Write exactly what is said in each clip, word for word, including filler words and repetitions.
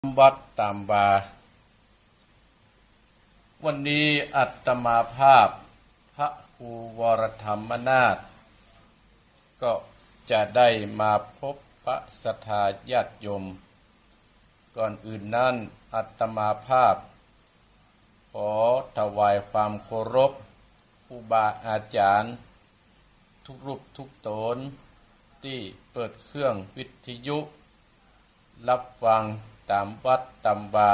วัดตามวา วันนี้อาตมาภาพพระครูวรธรรมนาถ ก็จะได้มาพบปะศรัทธาญาติโยม ก่อนอื่นนั้นอาตมาภาพขอถวายความเคารพครูบาอาจารย์ทุกรูปทุกต๋นตี้เปิดเครื่องวิทยุ ฮับฟังต๋ามวัดต๋ามวา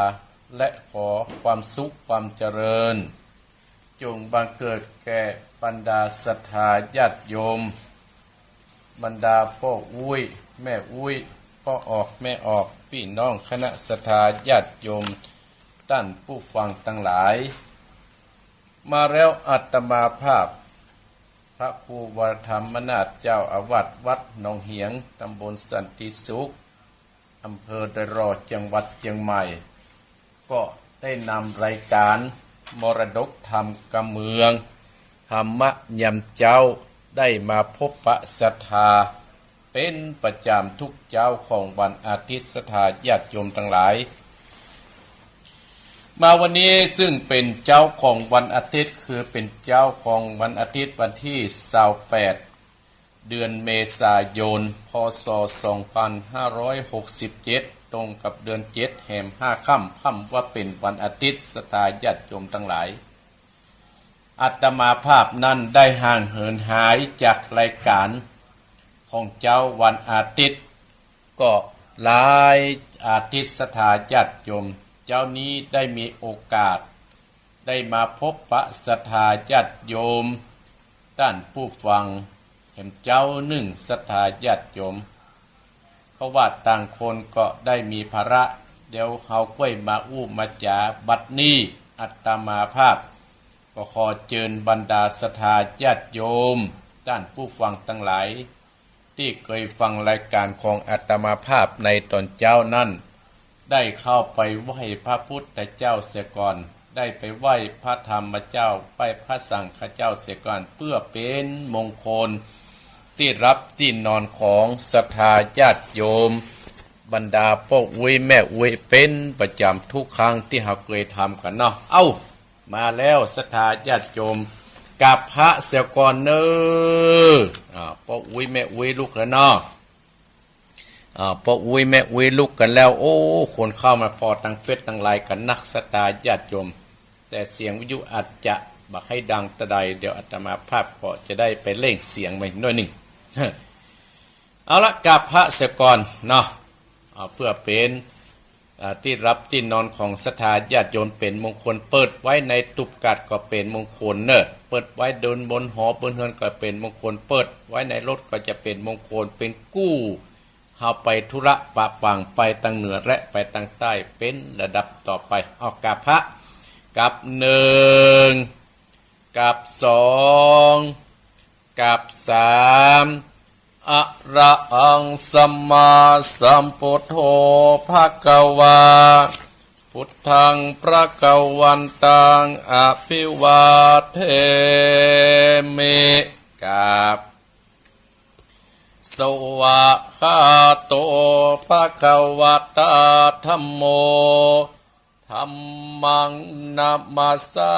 และขอความสุขความเจริญ จงบังเกิดแก่บรรดาศรัทธาญาติโยม บรรดาป้ออุ๊ย แม่อุ๊ย ป้อออก แม่ออก ปี้น้องคณะศรัทธาญาติโยม ต้านผู้ฟังตังหลาย มาแล้วอาตมาภาพ พระครูวรธรรมนาถเจ้าอาวาสวัดหนองเหียง ตำบลสันติสุข อำเภอดอยหล่อ จังหวัดเชียงใหม่ ก็ได้นำรายการมรดกธรรมกำเมือง ธรรมะยามเจ๊า ได้มาพบปะศรัทธา เป๋นประจ๋ำทุกเจ๊าของวันอาทิตย์ ศรัทธาญาติโยมตังหลาย มาวันนี้ซึ่งเป๋นเจ๊าของวันอาทิตย์ คือเป๋นเจ๊าของวันอาทิตย์วันตี้ซาวแปด เดือนเมษายน พ.ศ. สองพันห้าร้อยหกสิบเจ็ด ตรงกับเดือนเจ็ดแหมห้าค่ำ พ่ำว่าเป๋นวันอาทิตย์ ศรัทธาญาติโยมตังหลาย อาตมาภาพนั้นได้ห่างเหินหายจากรายการของเจ๊าวันอาทิตย์ ก็หลายอาทิตย์ ศรัทธาญาติโยม เจ๊านี้ได้มีโอกาส ได้มาพบปะศรัทธาญาติโยม ต้านผู้ฟังแหมเจ๊านึ่ง ศรัทธาญาติโยม เพราะว่าต่างคนก็ได้มีภาระ เดี๋ยวเฮาก้อยมาอู้มาจ๋า บัดนี้อาตมาภาพ ก็ขอเจิญบรรดาศรัทธาญาติโยม ต้านผู้ฟังตังหลาย ตี้เกยฟังรายการของอาตมาภาพในต๋อนเจ๊านั้น ได้เข้าไปไหว้พระพุทธเจ้าเสียก่อน ได้ไปไหว้พระธรรมเจ้า ไหว้พระสังฆเจ้าเสียก่อน เปื้อเป๋นมงคล ตี้ฮับตี้นอนของศรัทธาญาติโยม บรรดาป้ออุ๊ยแม่อุ๊ย เป๋นประจ๋ำทุกครั้งตี้เฮาเกยทำกั๋นเนาะ เอ้า มาแล้วศรัทธาญาติโยม กราบพระเสียก่อนเน่อ อ่า ป้ออุ๊ยแม่อุ๊ยลุกแล้วเนาะ อ่า ป้ออุ๊ยแม่อุ๊ยลุกกั๋นแล้ว โอ้ คนเข้ามาผ่อตังเฟซตังไลน์กั๋นนัก ศรัทธาญาติโยม แต่เสียงวิทยุอาจจะบ่ใค่ดังเต้าใด เดี๋ยวอาตมาภาพก็จะได้ไปเร่งเสียงไปหน้อยนึ่ง เอาละ กราบพระเสียก่อนเนาะ เอา เปื้อเป๋น อ่า ตี้ฮับตี้นอนของศรัทธาญาติโยมเป๋นมงคล เปิดไว้ในตุ๊บกัดก็เป๋นมงคลเน่อ เปิดไว้เดินบนหอเป๋นเฮือนก็เป๋นมงคล เปิดไว้ในรถก็จะเป๋นมงคล เป๋นกู้เฮาไปธุระปะปัง ไปตังเหนือและไปตังใต้ เป๋นระดับต่อไป เอา กราบพระ กราบหนึ่ง กราบสอง กราบสาม อะระหังสัมมาสัมพุทโธ ภะคะวา พุทธัง ภะคะวันตัง อะภิวาเทมิ กราบ สวากขาโต ภะคะวะตา ธัมโม ธัมมัง นะมัสสา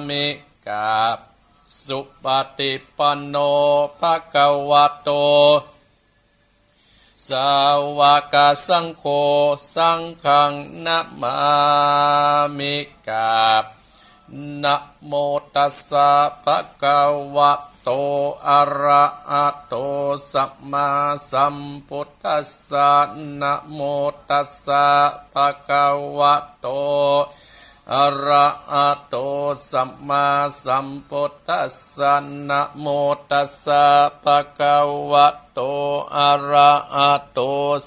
มิ กราบ สุปฏิปันโน ภะคะวะโต สาวกสังโฆ สังฆัง นะมามิ กราบ นะโมตัสสะ ภะคะวะโต อะระหะโต สัมมาสัมพุทธัสสะ นะโมตัสสะ ภะคะวะโต อะระหะโต สัมมาสัมพุทธัสสะ นะโมตัสสะ ภะคะวะโต อะระหะโต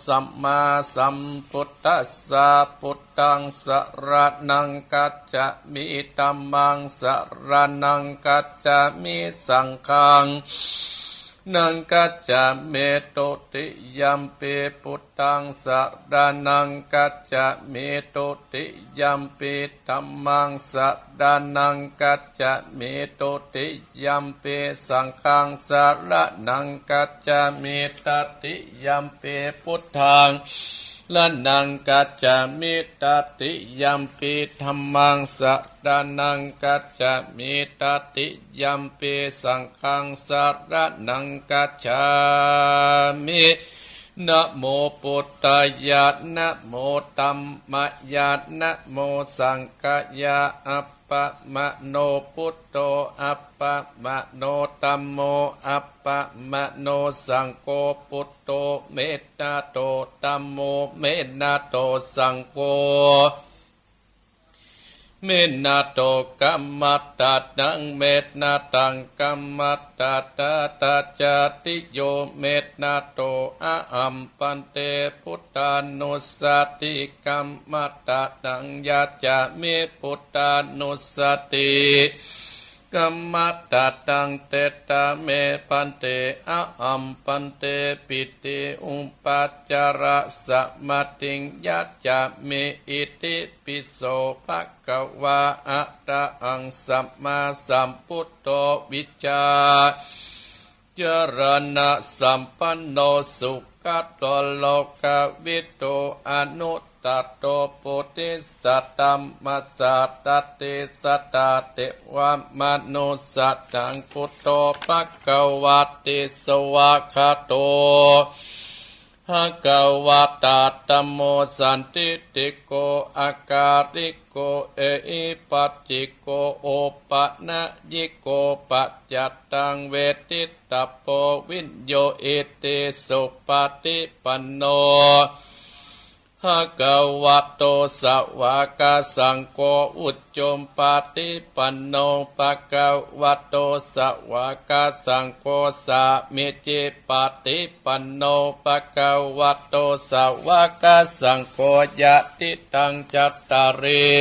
สัมมาสัมพุทธัสสะ พุทธัง สะระณัง คัจฉามิ ธัมมัง สะระณัง คัจฉามิ สังฆัง นัง คัจฉามิ ทุติยัมปิ พุทธัง สะระณัง คัจฉามิ ทุติยัมปิ ธัมมัง สะระณัง คัจฉามิ ทุติยัมปิ สังฆัง สะระณัง คัจฉามิ ตติยัมปิ พุทธัง ณัง คัจฉามิ tatiyampi dhammaṃ saraṇaṃ gacchāmi, tatiyampi saṅghaṃ saraṇaṃ gacchāmi. Namo buddhāya, namo dhammāya, namo saṅghāya. Appamāṇo buddho, appamāṇo dhammo, appamāṇo saṅgho. Buddho me nātho, dhammo me nātho, saṅgho me nātho. Kammaṭṭhānaṃ me nāthaṃ, kammaṭṭhānā tacātiyo me nātho. Ahaṃ bhante buddhānussati kammaṭṭhānaṃ yācāmi, buddhānussati kammaṭṭhānaṃ dedha me bhante. Ahaṃ bhante pītiyūpacārasamādhiṃ yācāmi. Itipi so bhagavā arahaṃ sammāsambuddho vijjācaraṇasampanno sugato lokavidū anuttaro buddhisattamassārathi satthā devamanussānaṃ buddho bhagavāti. Svākkhāto bhagavatā dhammo sandiṭṭhiko akāliko ehipassiko opanayiko paccattaṃ veditabbo viññūhīti. Supaṭipanno bhagavato sāvakasaṅgho, ujjupaṭipanno bhagavato sāvakasaṅgho, sāmīcipaṭipanno bhagavato sāvakasaṅgho, yadidaṃ cattāri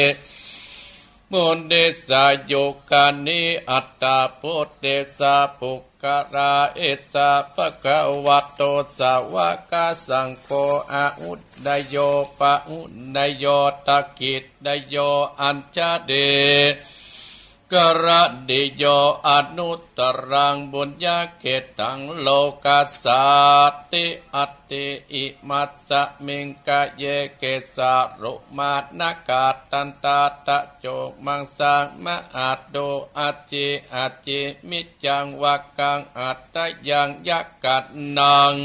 purisayugāni aṭṭha purisapuggalā esa bhagavato sāvakasaṅgho āhuneyyo pāhuneyyo dakkhiṇeyyo añjalikaraṇīyo anuttaraṃ puññakkhettaṃ lokassāti. Atthi imasmiṃ kāye kesā lomā nakhā dantā taco maṃ sā mā ado acchi acchi miccaṃ vakkhaṃ hadayaṃ yakkhānaṃ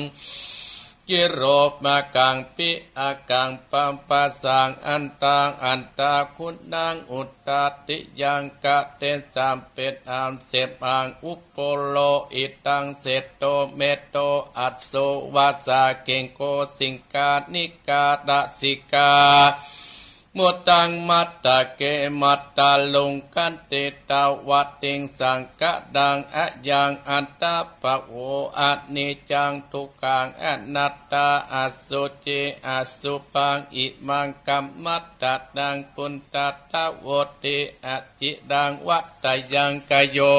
cilomakaṃ piṇakaṃ pāpasaṃ antaṃ antā guṇaṃ udatiyaṃ katesaṃ penaṃ semaṃ upolohitaṃ seṭṭho mettho assu vāsā kiṅko siṅghāṇikā lasikā muttaṃ matthake mattuluṅganti tavattiṃsaṃ khadaṃ ayaṃ antabbavo aniccaṃ dukkhaṃ anattā asuci asubhaṃ imaṃ kammaṭṭhānaṃ puñhassa voti aciraṃ vatayaṃ kho yo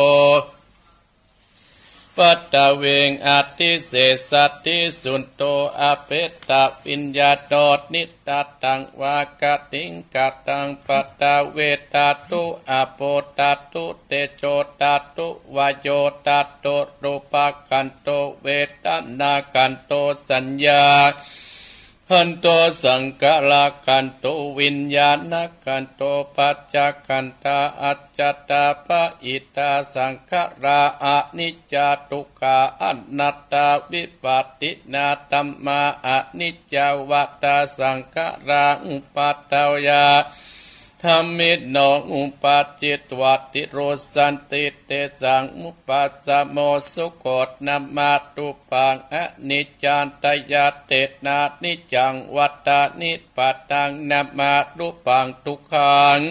paṭhaviṃ adhisessati suddho apesaviññāṇo niṭṭhitaṃ vā katiṃ kataṃ paṭhavī dhātu āpo dhātu tejo dhātu vāyo dhātu rūpakkhandho vedanākkhandho saññā khandho saṅkhārakkhandho viññāṇakkhandho pañcakkhandhā ajjhattā bahiddhā saṅkhārā aniccā dukkhā anattā vipariṇā dhammā aniccā vata saṅkhārā uppādavayadhammino uppajjitvā tirūḷhassanti tesaṃ vupassamo sukho. Nāmarūpaṃ aniccaṃ tayatthena niccaṃ vata nippannaṃ nāmarūpaṃ dukkhaṃ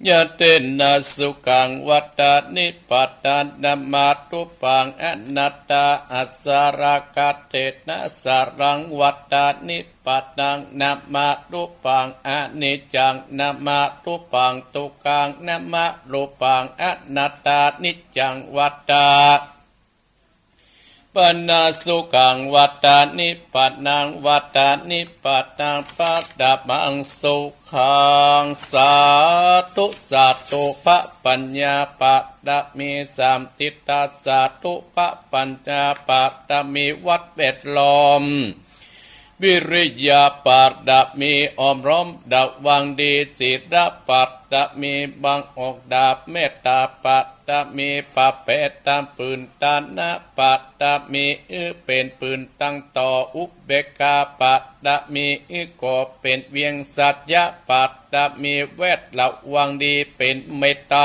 tayatthena sukhaṃ vata nippannaṃ nāmarūpaṃ anattā asarakatena saraṃ vata nippannaṃ nāmarūpaṃ aniccaṃ nāmarūpaṃ dukkhaṃ nāmarūpaṃ anattā niccaṃ vata pana sukhaṃ vata nippannaṃ vata nippannaṃ paramaṃ sukhaṃ. Sādhu sādhu พระปัญญาบารมีสาม ทิฏฐาสาธุ พระปัญญาบารมีวัดเวดล้อม วิริยะปารมี อ้อมล้อมระวังดี ศีลปารมี บังออกดาบ เมตตาปารมี ปะแผดต๋ามปืน ทานะปารมี อื้อเป๋นปืนตังต่อ อุเบกขาปารมี อื้อก่อเป๋นเวียง สัจจะปารมี แวดระวังดี เป๋นเมตไตร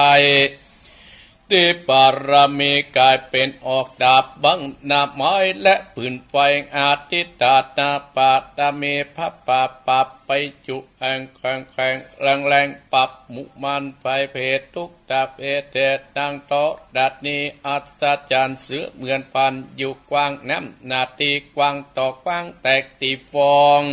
ติปารมี ก๋ายเป๋นออกดาบ บังหน้าไม้และปืนไฟ อธิฏฐานะปารมี พระปาปปรับไปจุแอ่งแข็งแข็งแรงแรง ปรับหมู่มารไฟเผย ทุกข์ตะเปเทศ ดังธรณี อัศจรรย์เสมือนพัน อยู่กว้างน้ำหน้าตี้กว้าง ต่อกว้างแตกตี้ฟอง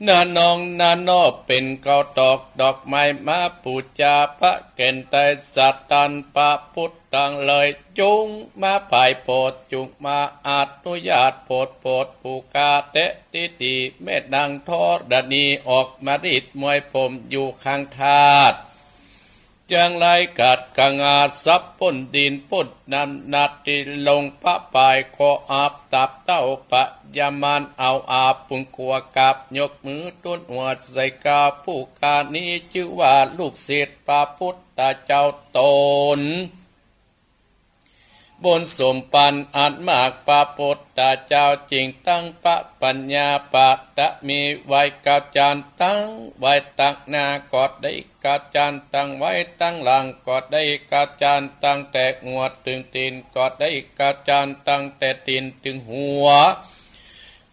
หน้านองหน้านอ เป๋นเกาตอกดอกไม้ มาปู๋จาพระแก่นไตร สัตตันพระพุทธังเลย จุ่งมาผายโผด จุ่งมาอนุญาตโผด โผดผู้ข้าแต๊ตี้ตี้ แม่นางธรณี ออกมาดีดมวยผม อยู่ข้างธาตุ จังไรกัดกังอา สับป๊นดินป๊นน้ำ หน้าตี้ลงพระปาย ขออาบตับเต้าพญามาร เอาอาบปุงกัวกราบ ยกมือตุ๊นหัวใส่ ข้าผู้ข้านี้ จื้อว่าลูกศิษย์พระพุทธเจ้าต๋น บุญสมปันอันมาก พระพุทธเจ้าจริง ตังพระปัญญาปารมี ไหว้เก้าจานตัง ไหว้ตังหน้าก็ดี เก้าจานตังไหว้ตังหลังก็ดี เก้าจานตังแต่หัวเถิงตี๋นก็ดี เก้าจานตังแต่ตี๋นเถิงหัว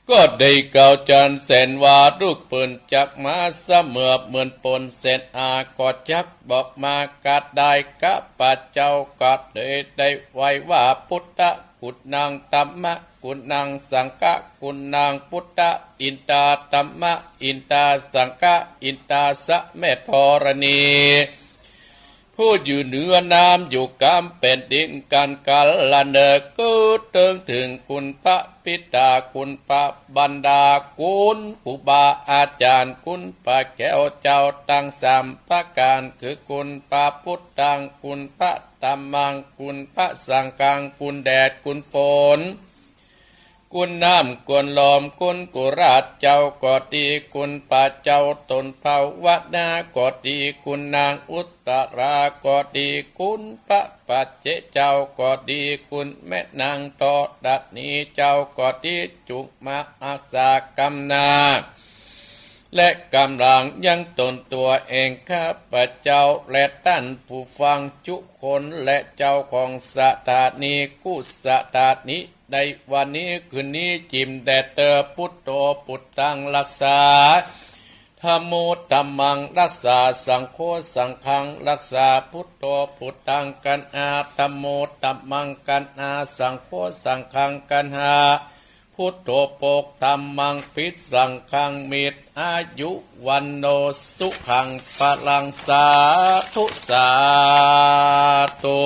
ก็ดี เก้าจานแสนว่า ลูกปืนจักมาเสมอ เหมือนปนแสนอา ก็จักบอกมา กาดได้ ข้าพเจ้าก็ดี ได้ไหว้ว่า พุทธกุณัง ธัมมกุณัง สังฆกุณัง พุทธอินทา ธัมมอินทา สังฆอินทา สะแม่ธรณี ผู้อยู่เหนือน้ำอยู่กลางแผ่นดิน กันกาละเนิด เถิงเถิงคุณพระปิดา คุณพระบรรดา คุณครูบาอาจารย์ คุณพระแก้วเจ้าตังสามประก๋าน คือคุณพระพุทธัง คุณพระธัมมัง คุณพระสังฆัง คุณแดดคุณฝน คุณน้ำคุณลม คุณกุราชเจ้าก็ดี คุณพระเจ้าต๋นภาวนาก็ดี คุณนางอุตตราก็ดี คุณพระปัจเจกเจ้าก็ดี คุณแม่นางธรณีเจ้าก็ดี จุ่งมาอักษากำหน้า และกำหลังยังต๋นตั๋วเอง ข้าพเจ้าและต้านผู้ฟังจุคน และเจ้าของสถานีกู้สถานี ในวันนี้คืนนี้ จิ่มแด่เต๊อะ พุทโธพุทธังรักษา ธัมโมธัมมังรักษา สังโฆสังฆังรักษา พุทโธพุทธังกัณหา ธัมโมธัมมังกัณหา สังโฆสังฆังกัณหา พุทโธปก ธัมมังปิด สังฆังมิตร อายุวัณโณสุขังพลัง สาธุ สาธุ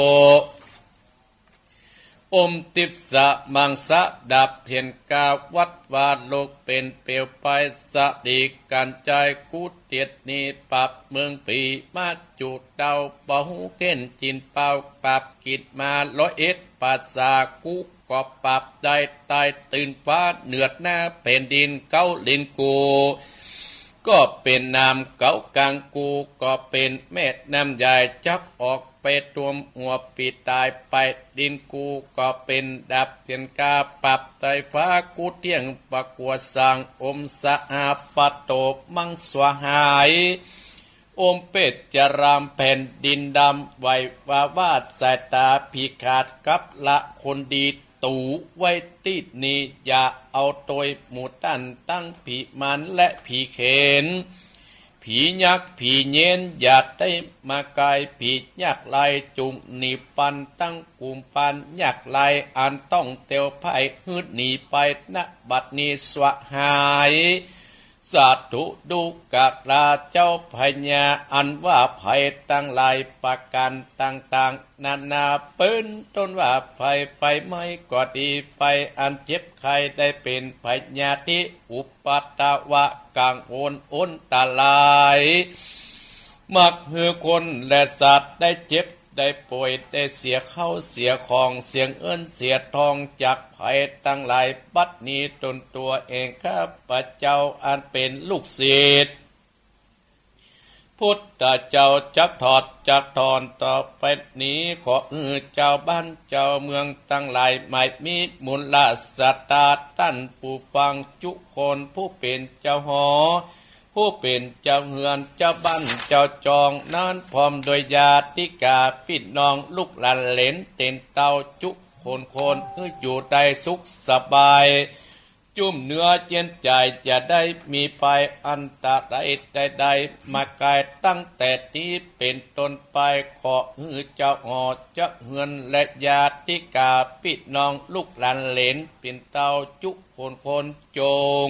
อมทิพย์สะมังสะ ดับเทียนกาวัดวา ลุกเป๋นเปลวไฟ สะดีกัญชัยกู้เตียนนี้ ปราบเมืองผีมาจุเต้า บ่ฮู้เข็ญจินเป่า ปราบกิจมาร้อยเอ็ด ภาษากู้ก็ปราบได้ ตายตื่นฟ้าเหนือหน้าแผ่นดิน เก๊าลิ้นกูก็เป๋นน้ำ เก๊ากางกูก็เป๋นแม่น้ำใหญ่ จักออก ไปท่วมหัวปีตายไป ดินกูก็เป๋นดับเทียนกา ปรับไตฟ้ากู้เตี้ยง บ่กั๋วสาง อมสหาปโตมังสหาย อมเปจจรามแผ่นดินดำ ไหววาวาดสายต๋าผีขาด กับละคนดี ตูไว้ตี้นี้ อย่าเอาตวยหมู่ต้าน ตังผีมารและผีเขน ผียักษ์ผีเยน อย่าได้มาใก้ ผียากไร้จุ่งหนีปัน ตังกุมปันยากไร้ อันต้องเตียวภัย หื้อหนีไป ณ บัดนี้สหาย สาธุ ดูกราเจ้าพญา อันว่าภัยตังหลายประก๋านต่างๆ นานา เป๋นต้นว่าภัย ไฟไหม้ก็ดี ภัยอันเจ็บไข้ได้เป๋น พยาธิ อุปัตตวะ กังวล อันตราย มักหื้อคนและสัตว์ได้เจ็บ ได้ป่วยได้เสียเข้าเสียของ เสียเงินเสียทองจากภัยตังหลาย บัดนี้ตนตัวเองข้าพเจ้าอันเป๋นลูกศิษย์ พุทธเจ้าจักถอดจักถอน ต่อไปนี้ขอหื้อจาวบ้านจาวเมืองตังหลาย หมายมีมูลศรัทธาต้านผู้ฟังจุคน ผู้เป๋นจาวหอ ผู้เป๋นจาวเฮือน จาวบ้านจาวจองนั้น พร้อมด้วยญาติกาปี้น้องลูกหลานเหลนเตียนเต้าจุคนคน หื้ออยู่ได้สุขสบาย จุ่มเนื้อเย็นใจ๋ อย่าได้มีภัยอันตรายใดๆ มากายตั้งแต่นี้เป๋นต้นไป ขอหื้อจาวหอจาวเฮือนและญาติกาปี้น้องลูกหลานเหลนเตียนเต้าจุคนคน จง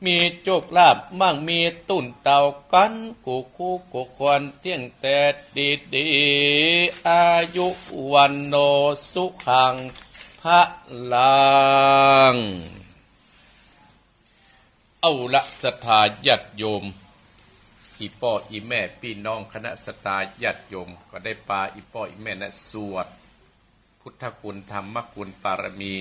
มีโจคลาภมั่งมีตู้นเต้ากั๋น กู้คู่กู้คนเตี้ยงแต่ดีๆ อายุ วัณโณ สุขัง พลัง เอาละศรัทธาญาติโยม อี่ป้ออี่แม่ปี้น้องคณะศรัทธาญาติโยม ก็ได้ปาอี่ป้ออี่แม่นะสวดพุทธคุณธรรมคุณปารมี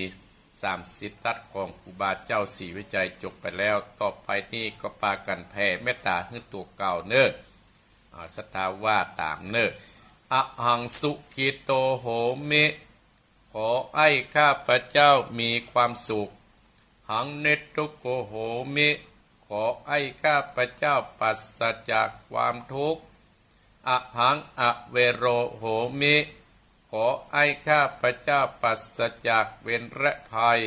สามสิบทัศน์ของครูบาเจ้าศรีวิชัยจบไปแล้ว ต่อไปนี้ก็ปากั๋นแผ่เมตต๋าหื้อตั๋วเก่าเน่อ อ่า ศรัทธาว่าต๋ามเน่อ อะหังสุขิโตโหมิ ขอให้ข้าพเจ้ามีความสุข หังนิทุกโขโหมิ ขอให้ข้าพเจ้าปราศจากความทุกข์ อะหังอะเวโรโหมิ ขอให้ข้าพเจ้าปราศจากเวรและภัย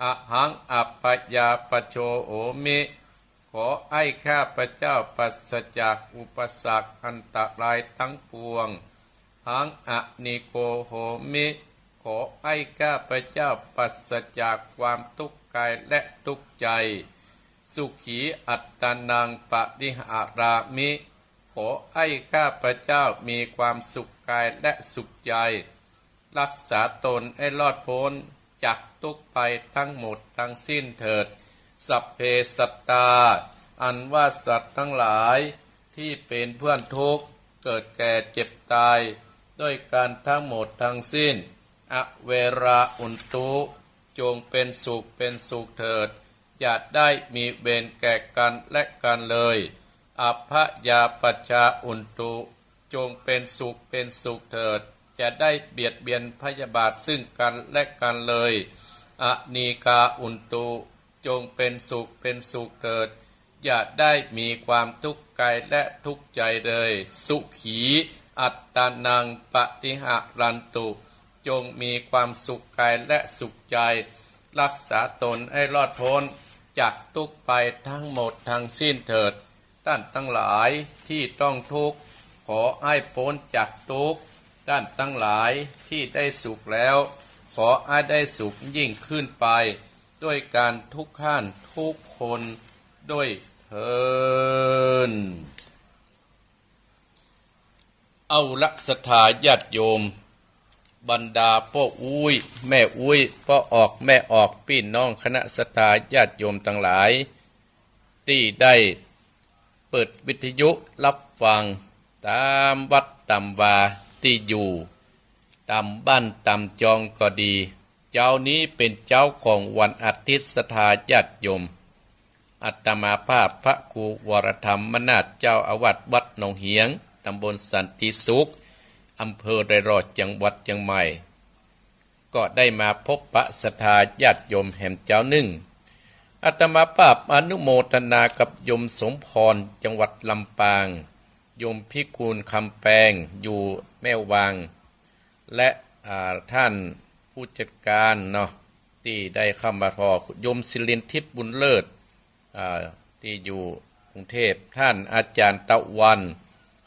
อะหังอัปปยาปโชโหมิ ขอให้ข้าพเจ้าปราศจากอุปสรรคอันตรายทั้งปวง หังอะนิโกโหมิ ขอให้ข้าพเจ้าปราศจากความทุกข์กายและทุกข์ใจ สุขีอัตตานังปะริหารามิ ขอให้ข้าพเจ้ามีความสุขกายและสุขใจ รักษาตนให้รอดพ้นจากทุกข์ภัยทั้งหมดทั้งสิ้นเถิด สัพเพสัตตา อันว่าสัตว์ทั้งหลายที่เป็นเพื่อนทุกข์ เกิดแก่เจ็บตายด้วยกันทั้งหมดทั้งสิ้น อะเวราอุนตุ จงเป็นสุขเป็นสุขเถิด อย่าได้มีเวรแก่กันและกันเลย อัพพยาปัชชาอุนตุ จงเป็นสุขเป็นสุขเถิด อย่าได้เบียดเบียนพยาบาทซึ่งกันและกันเลย อนีกาอุนตุ จงเป็นสุขเป็นสุขเถิด อย่าได้มีความทุกข์กายและทุกข์ใจเลย สุขีอัตตานังปะริหารันตุ จงมีความสุขกายและสุขใจ รักษาตนให้รอดพ้นจากทุกข์ภัยทั้งหมดทั้งสิ้นเถิด ท่านทั้งหลายที่ต้องทุกข์ ขอให้พ้นจากทุกข์ ท่านทั้งหลายที่ได้สุขแล้ว ขอให้ได้สุขยิ่งขึ้นไป ด้วยกันทุกท่านทุกคนด้วยเทอญ เอาละศรัทธาญาติโยม บรรดาป้ออุ๊ย แม่อุ๊ย ป้อออก แม่ออก ปี้น้องคณะศรัทธาญาติโยมตังหลาย ตี้ได้เปิดวิทยุฮับฟังต๋ามวัดต๋ามวาตี้อยู่ ต๋ามบ้านต๋ามจองก็ดี เจ๊านี้เป๋นเจ๊าของวันอาทิตย์ ศรัทธาญาติโยม อาตมาภาพพระครูวรธรรมนาถ เจ้าอาวาสวัดหนองเหียง ตำบลสันติสุข อำเภอดอยหล่อ จังหวัดเจียงใหม่ ก็ได้มาพบปะศรัทธาญาติโยมแหมเจ๊านึ่ง อาตมาภาพอนุโมทนากับโยมสมพร จังหวัดลำปาง โยมพิกูล คำแปง อยู่แม่วาง และ อ่า ท่านผู้จัดการเนาะ ตี้ได้เข้ามาผ่อ โยมศิรินทร์ทิพย์บุญเลิศ อ่า ตี้อยู่กรุงเทพฯ ท่านอาจารย์ตะวัน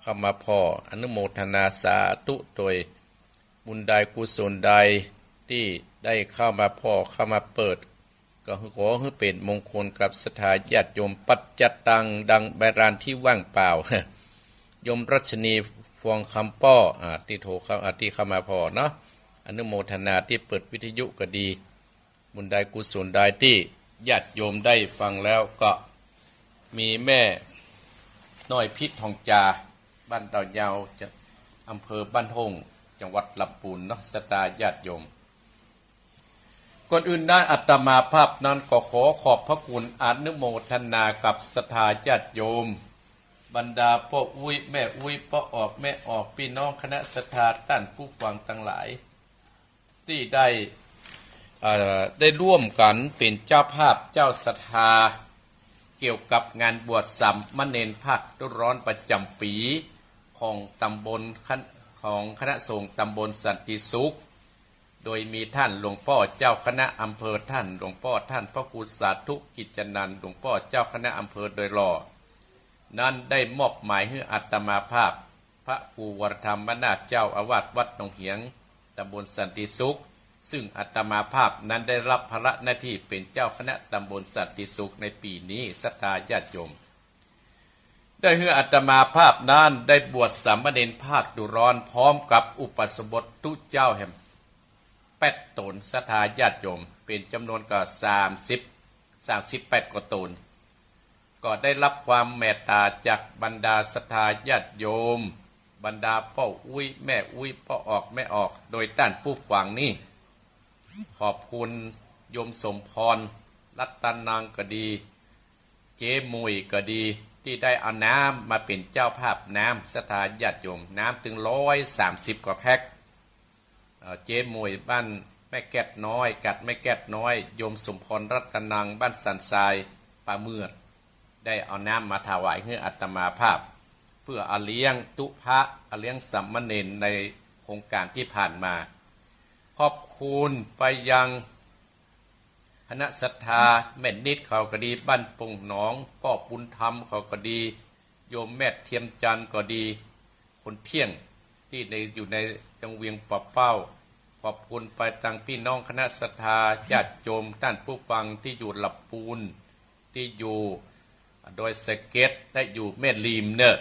เข้ามาผ่อ อนุโมทนาสาธุโตย บุญใดกุศลใดตี้ได้เข้ามาผ่อเข้ามาเปิด ก็ขอหื้อเป๋นมงคลกับศรัทธาญาติโยม ปัจจตัง ดังใบลานที่ว่างเปล่า โยมรัชนี ฟองคำป้อ อ่า ตี้โทรเข้า อ่า ตี้เข้ามาผ่อเนาะ อนุโมทนาตี้เปิดวิทยุก็ดี บุญใดกุศลใดตี้ญาติโยมได้ฟังแล้วก็มีแม่น้อยพิษทองจา บ้านเต่ายาว จะ อำเภอบ้านโฮ่ง จังหวัดลำปูนเนาะ ศรัทธาญาติโยม ก่อนอื่นนั้นอาตมาภาพนั้นก็ขอขอบพระคุณอนุโมทนากับศรัทธาญาติโยม บรรดาป้ออุ๊ยแม่อุ๊ย ป้อออกแม่ออก ปี้น้องคณะศรัทธาต้านผู้ฟังตังหลาย ตี้ได้ เอ่อ ได้ร่วมกั๋นเป๋นเจ้าภาพเจ้าศรัทธา เกี่ยวกับงานบวชสามเณรภาคฤดูร้อนประจ๋ำปี๋ของตำบล ของคณะสงฆ์ตำบลสันติสุข โดยมีต้านหลวงป้อเจ้าคณะอำเภอ ต้านหลวงป้อ ต้านพระครูสาธุกิจจนันท์ หลวงป้อเจ้าคณะอำเภอโดยหล่อ นั้นได้มอบหมายหื้ออาตมาภาพ พระครูวรธรรมนาถ เจ้าอาวาสวัดหนองเหียง ตำบลสันติสุข ซึ่งอาตมาภาพนั้นได้ฮับภาระหน้าตี้เป๋นเจ้าคณะตำบลสันติสุขในปี๋นี้ ศรัทธาญาติโยม ได้หื้ออาตมาภาพนั้นได้บวชสามเณรภาคฤดูร้อน พร้อมกับอุปสมบทตุ๊เจ้าแหมแปดต๋น ศรัทธาญาติโยม เป๋นจ๋ำนวนก็สามสิบ สามสิบแปดกว่าต๋น ก็ได้ฮับความเมตต๋าจากบรรดาศรัทธาญาติโยม บรรดาป้ออุ๊ยแม่อุ๊ย ป้อออกแม่ออก โดยต้านผู้ฟังนี้ ขอบคุณโยมสมพร รัตนังก็ดี เจ๊หมุยก็ดี ตี้ได้เอาน้ำมาเป๋นเจ้าภาพน้ำ ศรัทธาญาติโยม น้ำตึงร้อยสามสิบกว่าแพ็ค เอ่อ เจ๊หมุยบ้านแม่แก้ดน้อย กัดแม่แก้ดน้อย โยมสมพร รัตนัง บ้านสันทราย ป่าเมือด ได้เอาน้ำมาถวายหื้ออาตมาภาพ เปื้อเอาเลี้ยงตุ๊พระ เอาเลี้ยงสามเณรในโครงก๋านตี้ผ่านมา ขอบคุณไปยัง คณะศรัทธาแม่นิดเขาก็ดี บ้านป่งหนอง ป้อบุญธรรมเขาก็ดี โยมแม่เทียมจันทร์ก็ดี คนเตี้ยง ตี้ใน อยู่ในยังเวียงป่าเป้า ขอบคุณไปตังปี้น้องคณะศรัทธาญาติโยมต้านผู้ฟังตี้อยู่ลำปูน ตี้อยู่ดอยสะเก็ด และอยู่แม่ริมเน่อ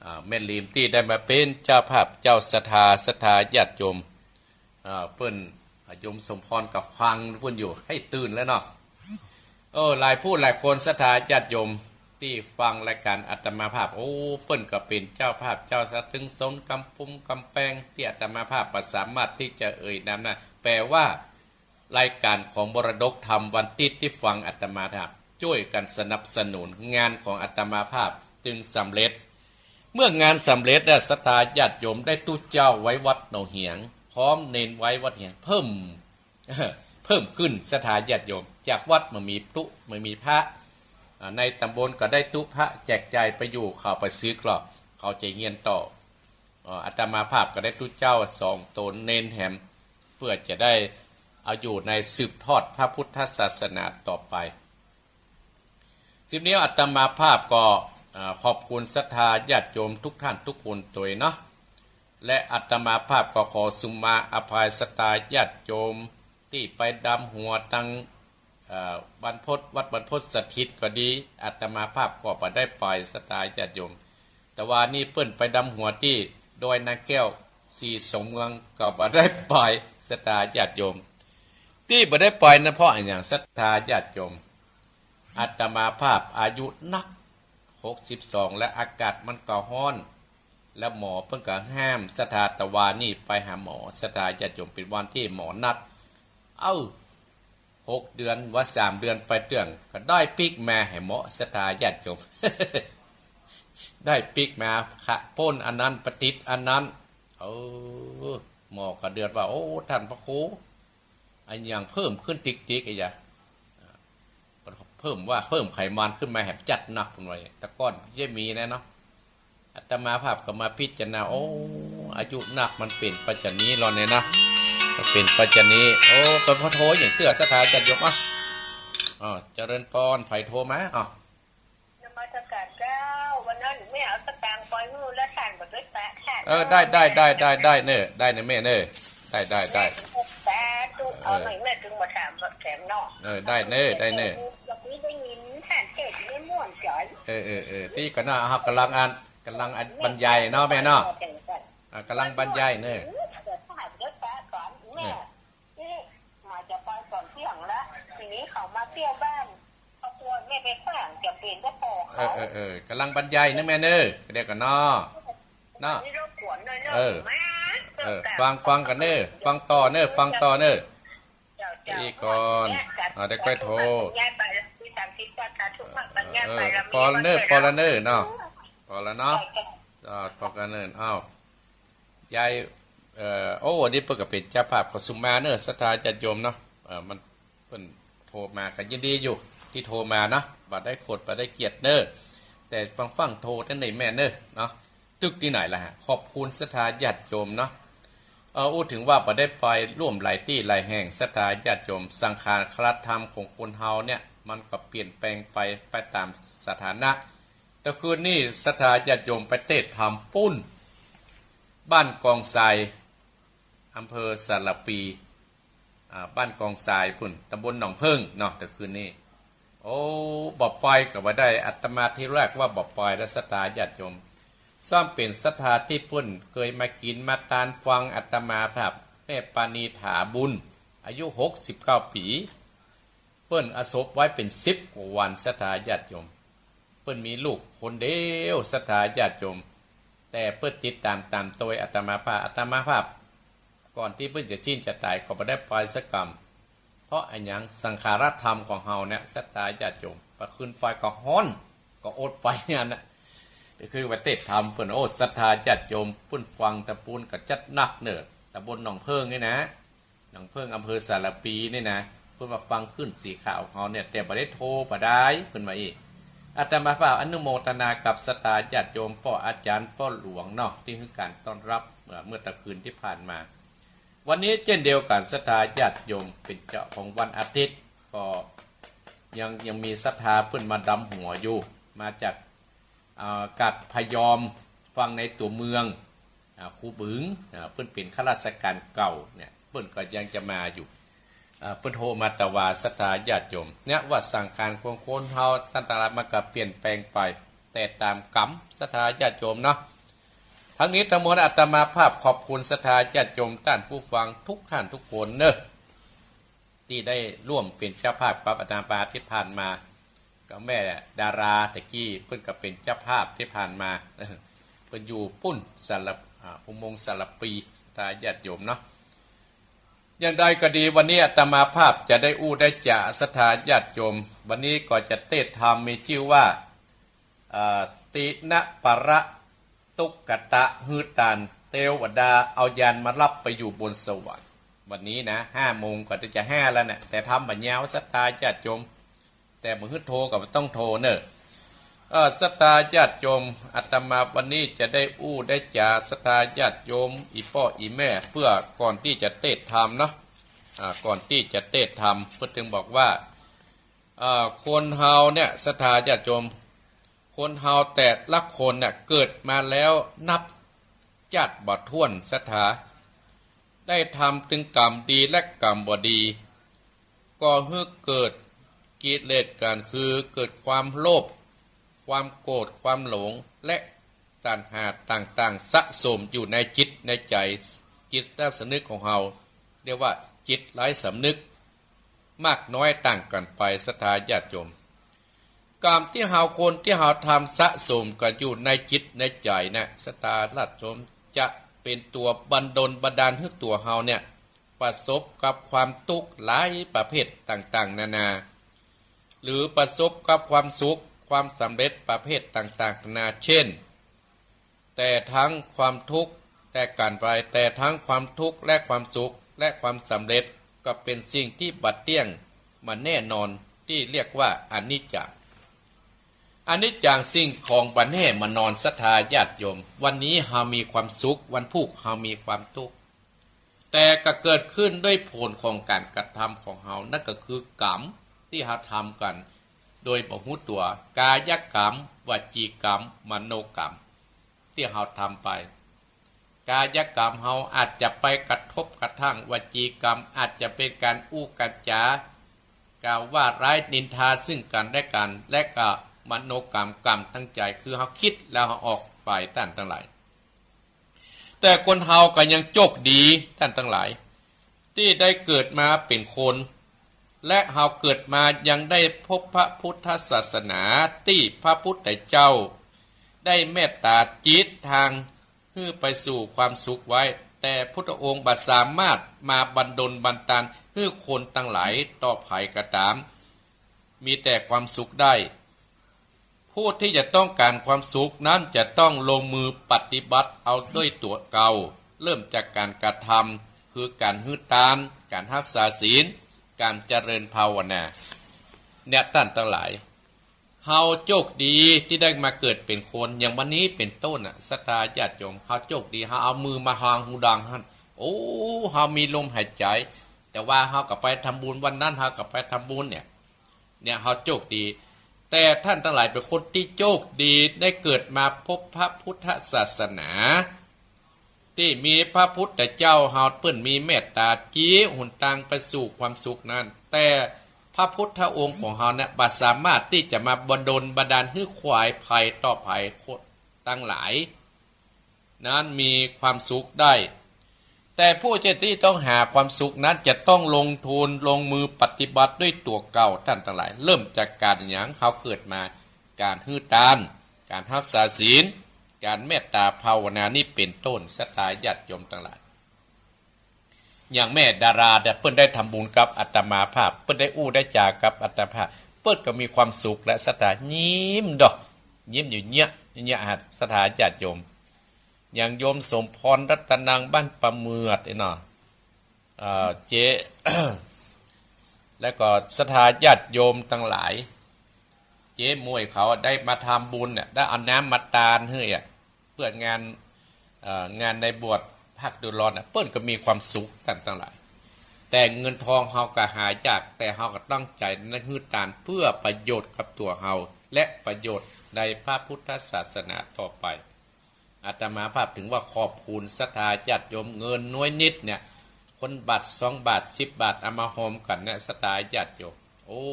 อ่า แม่ริมตี้ได้มาเป๋นเจ้าภาพเจ้าศรัทธา ศรัทธาญาติโยม อ่า เปิ้น อ่า โยมสมพรก็ฟังเปิ้นอยู่ หื้อตื่นแล้วเนาะ เออ หลายผู้หลายคนศรัทธาญาติโยมตี้ฟังรายก๋านอาตมาภาพ โอ้ เปิ้นก็เป๋นเจ้าภาพเจ้าศรัทธา ตึงสนกำปุมกำแปงตี้อาตมาภาพบ่สามารถตี้จะเอ่ยนามได้ แป๋ว่า รายก๋านของมรดกธรรมวันตี้ตี้ฟังอาตมาภาพ จ้วยกั๋นสนับสนุนงานของอาตมาภาพจึงสำเร็จ เมื่องานสำเร็จแล้วศรัทธาญาติโยมได้ตุ๊เจ้าไว้วัดหนองเหียง พร้อมเณรไว้วัดเหียง เพิ่ม เพิ่มขึ้นศรัทธาญาติโยม จากวัดบ่มีตุ๊ บ่มีพระ อ่า ในตำบลก็ได้ตุ๊พระแจกจ่ายไปอยู่ เขาไปซื้อกรอก เขาจะเฮียนต่อ เอ่อ อาตมาภาพก็ได้ตุ๊เจ้าสองต๋น เณรแหม เปื้อจะได้เอาอยู่ในสืบทอดพระพุทธศาสนาต่อไป สิบนี้อาตมาภาพก็ อ่า ขอบคุณศรัทธาญาติโยมทุกท่านทุกคนตวยเนาะ และอาตมาภาพก็ขอสุมาอภัยศรัทธาญาติโยมตี้ไปดำหัวตัง เอ่อ บรรพต วัดบรรพตสถิตก็ดี อาตมาภาพก็บ่ได้ไปศรัทธาญาติโยม แต่ว่านี่เปิ้นไปดำหัวตี้ดอยนางแก้ว ศรีสองเมือง ก็บ่ได้ไปศรัทธาญาติโยม ตี้บ่ได้ไปนั้นเพราะอะหยังศรัทธาญาติโยม อาตมาภาพอายุนัก หกสิบสอง และอากาศมันก็ฮ้อน และหมอเปิ้นก็ห้ามศรัทธา แต่วานี่ไปหาหมอศรัทธาญาติโยม เป๋นวันตี้หมอนัด เอ้า หกเดือนว่าสามเดือนไปเตื้อง ก็ได้ปิ๊กมาแหมเนาะศรัทธาญาติโยม ได้ปิ๊กมา คะ พ่นอันนั้น ไปติดอันนั้น เออ หมอก็เดือดว่า โอ้ ต้านพระครู อะหยังเพิ่มขึ้นติ๊กๆ อะหยัง เพิ่มว่าเพิ่มไขมันขึ้นมาแหมจัดนัก เปิ้นว่า แต่ก่อนบ่มีแน่เนาะ อาตมาภาพก็มาพิจารณา โอ้ อายุนักมันเป๋นไปจานี้ลอเนี่ยนะ มันเป๋นไปจานี้ โอ้ เป๋นเพราะโทรหยังเตื้อศรัทธาญาติโยม อ่ะ อ่า เจริญพร ใผโทรมา อ่ะ นมัสการเจ้า วันนั้นแม่เอาสตางค์ไปหื้อแล้วต้านบ่ได้แปะค่ะ เออ ได้ ได้ ได้ ได้ ได้เน่อ ได้เน่อแม่เน่อ ได้ ได้ ได้ สาธุ เอาหน่อยแม่จึงมาถามแถมเนาะ เออ ได้เน่อ ได้เน่อ เมื่อกี้ได้ยินต้านเทศน์ได้ม่วนจ๋อย เออ เออ เออ ตี้ก่อนเนาะ เฮาก่ำลังอัน ก่ำลังอันบรรยายเนาะแม่เนาะ อ่า ก่ำลังบรรยายเน่อ เออ เออ มาจะไปก่อนเตี้ยงละ ทีนี้เขามาเตี้ยวบ้าน เขากลัวแม่ไปขว้างจะเป๋นเจ้าของเขา เออ เออ เออ ก่ำลังบรรยายเน่อแม่เน่อ เดี๋ยวก่อนเนาะ เนาะ นี่รบกวนหน่อยเน เออ เออ ฟัง ฟังกั๋นเน่อ ฟังต่อเน่อ ฟังต่อเน่อ เจ้า เจ้า อีกก่อน อ่า เดี๋ยวค่อยโทร เออ ปอละเน่อ ปอละเน่อเนาะ ปอละเนาะ เจ้า เจ้า อ่า ปอละเน่อ อ้าว ยาย เอ่อ โอ้ วันนี้เปิ้นก็เป๋นเจ้าภาพ ขอสุมาเน่อ ศรัทธาญาติโยมเนาะ เอ่อ มัน เปิ้นโทรมาก็ยินดีอยู่ตี้โทรมาเนาะ บ่ได้โขดบ่ได้เกียดเน่อ แต่ฟังๆ โทรจั่งใดแม่เน่อเนาะ ตึกตี้ไหนล่ะฮะ ขอบคุณศรัทธาญาติโยมเนาะ เอ่อ อู้เถิงว่าบ่ได้ไปร่วมหลายตี้หลายแห่ง ศรัทธาญาติโยม สังขารธรรมของคนเฮาเนี่ย มันก็เปลี่ยนแปลงไป ไปต๋ามสถานะ แต่คืนนี้ศรัทธาญาติโยมไปเตศน์ธรรมปุ้น บ้านกองทราย อำเภอสารภี อ่า บ้านกองทรายปุ้น ตำบลหนองเพิ่งเนาะ แต่คืนนี้ โอ้ บ่ไปก็บ่ได้ อาตมาทีแรกว่าบ่ไปแล้ว ศรัทธาญาติโยม ซ้ำเป๋นศรัทธาตี้เปิ้นเกยมากิ๋นมาตานฟังอาตมาภาพ แม่ปานีถาบุญ อายุหกสิบเก้าปี๋ เปิ้นอสพไว้เป๋นสิบกว่าวัน ศรัทธาญาติโยม เปิ้นมีลูกคนเดียว ศรัทธาญาติโยม แต่เปิ้นติดต๋ามต๋ามตวยอาตมาภาพ อาตมาภาพ ก่อนตี้เปิ้นจะสิ้นจะต๋ายก็บ่ได้ไปสักกำ เพราะอะหยัง สังขารธรรมของเฮาเนี่ย ศรัทธาญาติโยม ไปคืนไปก็ฮ้อน ก็อดไปอย่างนั้นน่ะ ไปคือไปเตศน์ธรรมเปิ้น โอ้ ศรัทธาญาติโยม เปิ้นฟังตะปูนก็จัดหนักเน่อ ตำบลหนองเพิ่งนี่นะ หนองเพิ่ง อำเภอสารภีนี่นะ เปิ้นว่าฟังคลื่นสีขาวของเฮาเนี่ย แต่บ่ได้โทรบ่ได้ เปิ้นว่าอี้ อาตมาภาพอนุโมทนากับศรัทธาญาติโยม ป้ออาจารย์ ป้อหลวงเนาะ ตี้หื้อก๋านต้อนรับ เมื่อ เมื่อตะคืนตี้ผ่านมา วันนี้เจ้นเดียวกั๋น ศรัทธาญาติโยม เป๋นเจ๊าของวันอาทิตย์ ก็ยัง ยังมีศรัทธาเปิ้นมาดำหัวอยู่ มาจาก อ่า กาดพะยอม ฟังในตั๋วเมือง อ่า คูบึง อ่า เปิ้นเป๋นข้าราชก๋านเก่าเนี่ย เปิ้นก็ยังจะมาอยู่ อ่า เปิ้นโทรมาตะวา ศรัทธาญาติโยม เนี่ยว่าสังขารของคนเฮาตังหลายมันก็เปลี่ยนแปลงไป แต่ต๋ามกรรม ศรัทธาญาติโยมเนาะ ทั้งนี้ทั้งมวลอาตมาภาพขอบคุณศรัทธาญาติโยมต้านผู้ฟังทุกท่านทุกคนเน่อ ตี้ได้ร่วมเป๋นเจ้าภาพกับอาตมาตี้ผ่านมา กับแม่ดาราตะกี้ เปิ้นก็เป๋นเจ้าภาพตี้ผ่านมา เปิ้นอยู่ปุ้นสารภ- อ่า อุโมงค์สารภี ศรัทธาญาติโยมเนาะ อย่างใดก็ดี วันนี้อาตมาภาพจะได้อู้ได้จ๋าศรัทธาญาติโยม วันนี้ก็จะเตศน์ธรรมมีจื้อว่า อ่า ติณปะระ ตุ๊กตะ หื้อตาน เตวดาเอายานมาฮับไปอยู่บนสวรรค์ วันนี้นะ ห้าโมงก็จะห้าแล้วเนี่ย แต่ธรรมบ่ยาว ศรัทธาญาติโยม แต่บ่หื้อโทรก็บ่ต้องโทรเน่อ เอ่อ ศรัทธาญาติโยม อาตมาวันนี้จะได้อู้ได้จ๋าศรัทธาญาติโยม อี่ป้ออี่แม่ เปื้อก่อนตี้จะเตศน์ธรรมเนาะ อ่า ก่อนตี้จะเตศน์ธรรม เปิ้นเถิงบอกว่า เอ่อ คนเฮาเนี่ย ศรัทธาญาติโยม คนเฮาแต่ละคนเนี่ย เกิดมาแล้วนับจ๊าดบ่ถ้วน ศรัทธา ได้ทำตึงกรรมดีและกรรมบ่ดี ก่อหื้อเกิดกิเลสกั๋น คือเกิดความโลภ ความโกรธ ความหลง และตัณหาต่างๆ สะสมอยู่ในจิตในใจ๋ จิตใต้สำนึกของเฮา เรียกว่าจิตไร้สำนึก มากน้อยต่างกั๋นไป ศรัทธาญาติโยม กรรมตี้เฮา คนตี้เฮาทำสะสมกั๋นอยู่ในจิตในใจ๋นะ ศรัทธาญาติโยม จะเป๋นตั๋วบันดลบันดาลหื้อตั๋วเฮาเนี่ย ประสบกับความตุ๊กข์หลายประเภทต่างๆ นานา หรือประสบกับความสุข ความสำเร็จประเภทต่างๆ นานา เช่น แต่ทั้งความทุกข์ แต่กั๋นไป แต่ทั้งความทุกข์และความสุข และความสำเร็จ ก็เป๋นสิ่งตี้บ่เตี้ยง บ่แน่นอน ตี้เรียกว่าอนิจจัง อนิจจัง สิ่งของบ่แน่บ่นอน ศรัทธาญาติโยม วันนี้เฮามีความสุข วันพูกเฮามีความตุ๊กข์ แต่ก็เกิดขึ้นด้วยผลของก๋านกระทำของเฮา นั่นก็คือกรรมตี้เฮาทำกั๋นโดยบ่ฮู้ตั๋ว กายกรรม วจีกรรม มโนกรรม ตี้เฮาทำไป กายกรรมเฮาอาจจะไปกระทบกระทั่ง วจีกรรมอาจจะเป๋นก๋านอู้ก๋านจ๋า กล่าวว่าร้ายนินทาซึ่งกั๋นและกั๋น และก็มโนกรรม กรรมตางใจ๋ คือเฮากึ๊ดแล้วเฮาออกไป ต้านตังหลาย แต่คนเฮาก็ยังโจคดี ต้านตังหลาย ตี้ได้เกิดมาเป๋นคน และเฮาเกิดมายังได้พบพระพุทธศาสนา ตี้พระพุทธเจ้าได้เมตตาจิตตาง หื้อไปสู่ความสุขไว้ แต่พุทธองค์บ่สามารถมาบันดลบันดาลหื้อคนตังหลายต่อใผก็ต๋าม มีแต่ความสุขได้ ผู้ที่จะต้องก๋านความสุขนั้นจะต้องลงมือปฏิบัติเอาด้วยตั๋วเก่า เริ่มจากก๋านกระทำ คือก๋านหื้อตาน ก๋านฮักษาศีล ก๋านเจริญภาวนา เนี่ยต้านตังหลาย เฮาโจคดีตี้ได้มาเกิดเป๋นคน อย่างวันนี้เป๋นต้นน่ะ ศรัทธาญาติโยม เฮาโจคดี เฮาเอามือมาฮองฮูดังหั้น โอ้ เฮามีลมหายใจ๋ แต่ว่าเฮาก็ไปทำบุญ วันนั้นเฮาก็ไปทำบุญเนี่ย เนี่ยเฮาโจคดี แต่ต้านตังหลายเป๋นคนตี้โจคดี ได้เกิดมาพบพระพุทธศาสนา ตี้มีพระพุทธเจ้าเฮาเปิ้นมีเมตต๋า จี๊หนตางไปสู่ความสุขนั้น แต่พระพุทธองค์ของเฮาเนี่ยบ่สามารถตี้จะมาบันดลบันดาลหื้อใผต่อใผตังหลาย นั้นมีความสุขได้ แต่ผู้ตี้จะต้องหาความสุขนั้นจะต้องลงทุนลงมือปฏิบัติด้วยตั๋วเก่าต้านตังหลาย เริ่มจากก๋านหยัง เฮาเกิดมา ก๋านหื้อตาน ก๋านฮักษาศีล ก๋านเมตต๋าภาวนานี่เป๋นต้น ศรัทธาญาติโยมตังหลาย อย่างแม่ดาราเนี่ยเปิ้นได้ทำบุญกับอาตมาภาพ เปิ้นได้อู้ได้จ๋ากับอาตมาภาพ เปิ้นก็มีความสุขและศรัทธายิ้มดอก ยิ้มอยู่เนี่ย เนี่ยฮะ ศรัทธาญาติโยม อย่างโยมสมพรรัตนังบ้านป่าเหมือดเนี่ยเนาะ เอ่อ เจ๊ แล้วก็ศรัทธาญาติโยมตังหลาย เจ๊หมวยเขาได้มาทำบุญเนี่ย ได้เอาน้ำมาตานหื้ออ่ะ เปื้องาน เอ่อ งานในบวชภาคฤดูร้อนน่ะ เปิ้นก็มีความสุขต้านตังหลาย แต่เงินทองเฮาก็หายาก แต่เฮาก็ตั้งใจ๋ในหื้อตานเพื่อประโยชน์กับตั๋วเฮา และประโยชน์ในพระพุทธศาสนาต่อไป อาตมาภาพถึงว่าขอบคุณศรัทธาญาติโยม เงินน้อยนิดเนี่ย คนบาทสองบาทสิบบาทเอามาฮอมกั๋นเนี่ย ศรัทธาญาติโยม โอ้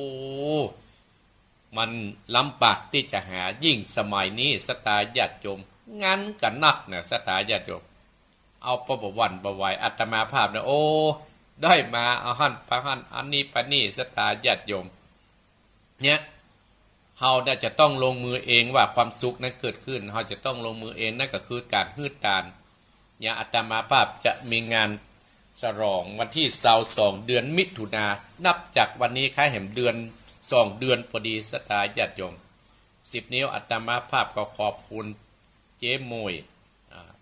มันลำบากตี้จะหา ยิ่งสมัยนี้ศรัทธาญาติโยม งันกั๋นนักเนี่ย ศรัทธาญาติโยม เอาปะบ่หวั่นบ่ไหว อาตมาภาพเนี่ย โอ้ ได้มาเอาหั้นไปหั้น อันนี้ไปนี่ ศรัทธาญาติโยม เนี่ย เฮาเนี่ยจะต้องลงมือเองว่าความสุขนั้นเกิดขึ้น เฮาจะต้องลงมือเอง นั่นก็คือก๋านหื้อตาน อย่างอาตมาภาพจะมีงานฉลองวันตี้ซาวสอง เดือนมิถุนา นับจากวันนี้คล้ายแหมเดือน สองเดือนปอดี ศรัทธาญาติโยม สิบนิ้วอาตมาภาพก็ขอบคุณเจ๊หมวย อ่า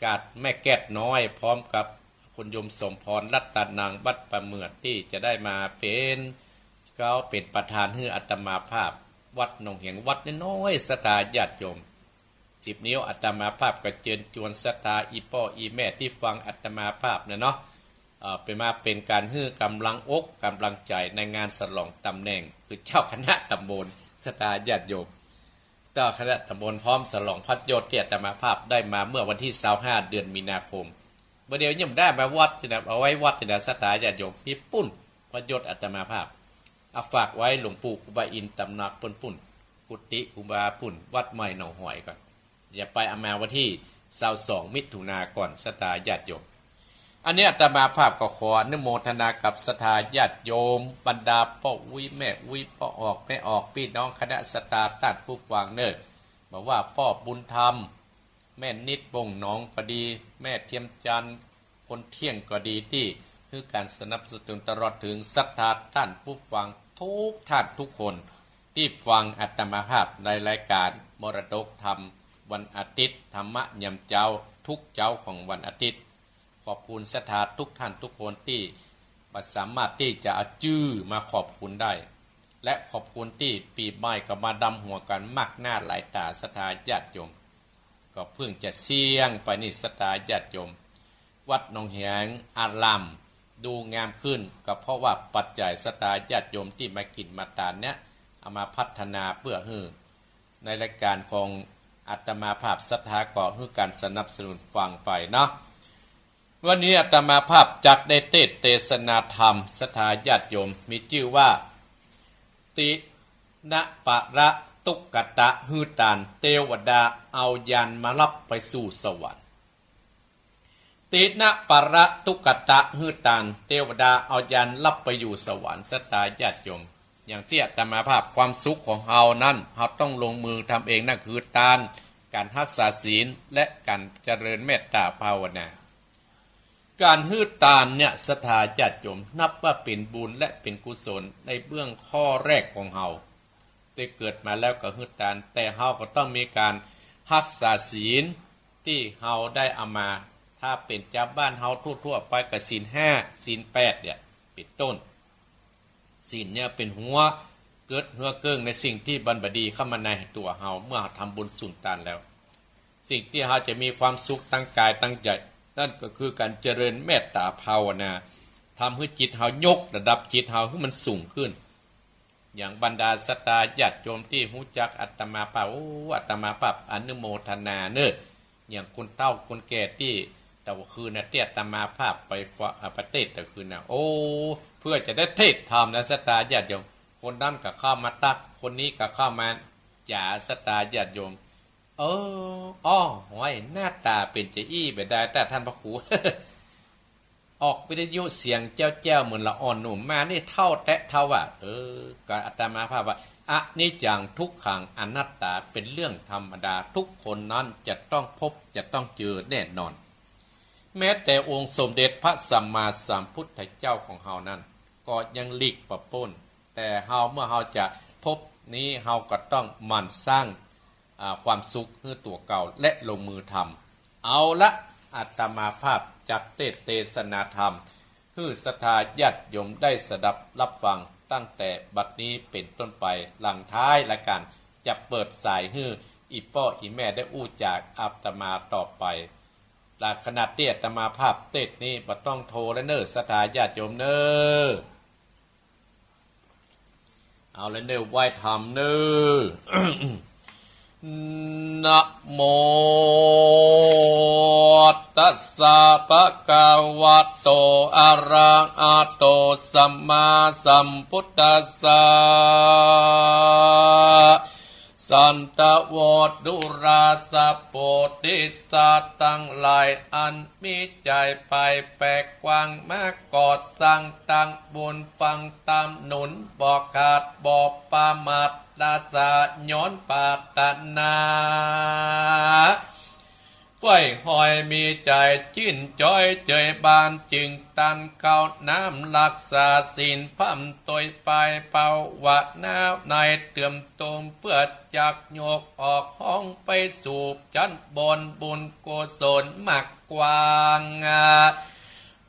กาดแม่แก้ดน้อย พร้อมกับคุณโยมสมพรรัตนังบ้านป่าเหมือด ตี้จะได้มาเป๋น ก็เป๋นประธานหื้ออาตมาภาพ วัดหนองแหง วัดน้อยๆ ศรัทธาญาติโยม สิบนิ้วอาตมาภาพก็เจิญจวนศรัทธาอี่ป้ออี่แม่ตี้ฟังอาตมาภาพเนี่ยเนาะ เอ่อ เป๋นมาเป๋นก๋านหื้อก๋ำลังอกก๋ำลังใจ๋ในงานฉลองต๋ำแหน่ง คือเจ้าคณะต๋ำบล ศรัทธาญาติโยม เจ้าคณะต๋ำบลพร้อมฉลองพัดยศตี้อาตมาภาพได้มาเมื่อวันตี้ซาวห้า เดือนมีนาคม บ่าเดี่ยวยังบ่ได้มาวัดตี้นะ เอาไว้วัดตี้นะ ศรัทธาญาติโยม มีปุ้น พัดยศอาตมาภาพ เอาฝากไว้หลวงปู่ครูบาอินต๋ำหนักเปิ้นปุ้น กุฏิครูบาปุ้น วัดใหม่หนองหอยก่อน จะไปเอามาวันตี้ซาวสอง มิถุนาก่อน ศรัทธาญาติโยม อันนี้อาตมาภาพก็ขออนุโมทนากับศรัทธาญาติโยม บรรดาป้ออุ๊ยแม่อุ๊ย ป้อออกแม่ออก ปี้น้องคณะศรัทธาต้านผู้ฟังเน่อ บ่ว่าป้อบุญธรรม แม่นิดบ่งหนองก็ดี แม่เทียมจันทร์ คนเที่ยงก็ดี ตี้หื้อก๋านสนับสนุนตลอดเถิงศรัทธาต้านผู้ฟังทุกท่านทุกคน ตี้ฟังอาตมาภาพในรายก๋านมรดกธรรมวันอาทิตย์ ธรรมะยามเจ๊า ทุกเจ๊าของวันอาทิตย์ ขอบคุณศรัทธาทุกท่านทุกคนตี้บ่สามารถตี้จะเอาจื้อมาขอบคุณได้ และขอบคุณตี้ปี๋ใหม่ก็มาดำหัวกั๋นมากหน้าหลายต๋า ศรัทธาญาติโยม ก็เพิ่งจะเสี้ยงไปนี่ ศรัทธาญาติโยม วัดหนองแหงอารามดูงามขึ้น ก็เพราะว่าปัจจัยศรัทธาญาติโยมตี้มากิ๋นมาตานเนี่ย เอามาพัฒนาเปื้อหื้อ ในรายก๋านของอาตมาภาพศรัทธาก็หื้อก๋านสนับสนุนฟังไปเนาะ วันนี้อาตมาภาพจักได้เตสน์เตสนาธรรม ศรัทธาญาติโยม มีจื้อว่า ติณปะระตุกกะตะ หื้อตาน เตวดาเอายานมาฮับไปสู่สวรรค์ ติณปะระตุกกะตะ หื้อตาน เตวดาเอายานฮับไปอยู่สวรรค์ ศรัทธาญาติโยม อย่างตี้อาตมาภาพ ความสุขของเฮานั้น เฮาต้องลงมือทำเอง นั่นคือตาน ก๋านฮักษาศีล และก๋านเจริญเมตต๋าภาวนา ก๋านหื้อตานเนี่ย ศรัทธาญาติโยม นับว่าเป๋นบุญและเป๋นกุศลในเบื้องข้อแรกของเฮา แต่เกิดมาแล้วก็หื้อตาน แต่เฮาก็ต้องมีก๋านฮักษาศีลตี้เฮาได้เอามา ถ้าเป๋นจาวบ้านเฮาทั่วๆ ไปก็ศีลห้า ศีลแปดเนี่ย เป๋นต้น ศีลเนี่ยเป๋นหัวเกิดหัวเกิ้งในสิ่งตี้มันบ่ดีเข้ามาในตั๋วเฮา เมื่อเฮาทำบุญสุนตานแล้ว สิ่งตี้เฮาจะมีความสุขตางก๋ายตางใจ๋ นั่นก็คือก๋านเจริญเมตต๋าภาวนา ทำหื้อจิตเฮายกระดับจิตเฮาหื้อมันสูงขึ้น อย่างบรรดาศรัทธาญาติโยมตี้ฮู้จักอาตมาภาพ โอ้ อาตมาภาพอนุโมทนาเน่อ อย่างคนเฒ่าคนแก่ตี้ แต่ว่าคืนน่ะตี้อาตมาภาพไปฟะ อ่า ไปเตสน์แต่คืนน่ะ โอ้ เพื่อจะได้เตสน์ธรรมนะศรัทธาญาติโยม คนนั้นก็เข้ามาตั๊ก คนนี้ก็เข้ามาจ๋าศรัทธาญาติโยม เออ อ้อ ห้อย หน้าต๋าเป๋นจาอี้ไปได้ แต่ต้านพระครู ออกวิทยุเสียงแจ้วๆ เหมือนละอ่อนหนุ่ม มานี่เฒ่าแต๊เฒ่าว่า เออ ก็อาตมาภาพว่า อนิจจัง ทุกขัง อนัตตา เป๋นเรื่องธรรมดา ทุกคนนั้นจะต้องพบ จะต้องเจอแน่นอน แม้แต่องค์สมเด็จพระสัมมาสัมพุทธเจ้าของเฮานั้น ก็ยังหลีกบ่ป๊น แต่เฮา เมื่อเฮาจะพบนี้ เฮาก็ต้องหมั่นสร้าง อ่า ความสุขหื้อตั๋วเก่า และลงมือทำ เอาละ อาตมาภาพจักเตสน์เตสนาธรรม หื้อศรัทธาญาติโยมได้สดับรับฟัง ตั้งแต่บัดนี้เป๋นต้นไป หลังท้ายรายก๋านจะเปิดสายหื้ออี่ป้ออี่แม่ได้อู้จ๋าอาตมาต่อไป แต่ขณะตี้อาตมาภาพเตสน์นี้บ่ต้องโทรแล้วเน่อ ศรัทธาญาติโยมเน่อ เอาละเน่อ ไหว้ธรรมเน่อ นะโมตัสสะ ภะคะวะโต อะระหะโต สัมมาสัมพุทธัสสะ สันตะโว ดูราสะ โพธิสัตว์ตังหลาย อันมีใจ๋ไปแปกกว้าง มาก่อสร้างตางบุญ ฟังธรรมหนุนบ่ขาด บ่ประมาท ละสะ ย้อนปรารถนา ใฝ่หอยมีใจ๋จื้นจ๊อยเจยบาน จึงตันเข้าน้ำรักษาศีล พร่ำตวยไปภาวนา ในเติมตรงเปื้อจักยกออกห้องไปสู่จั๊นบน บุญกุศลมากกว้าง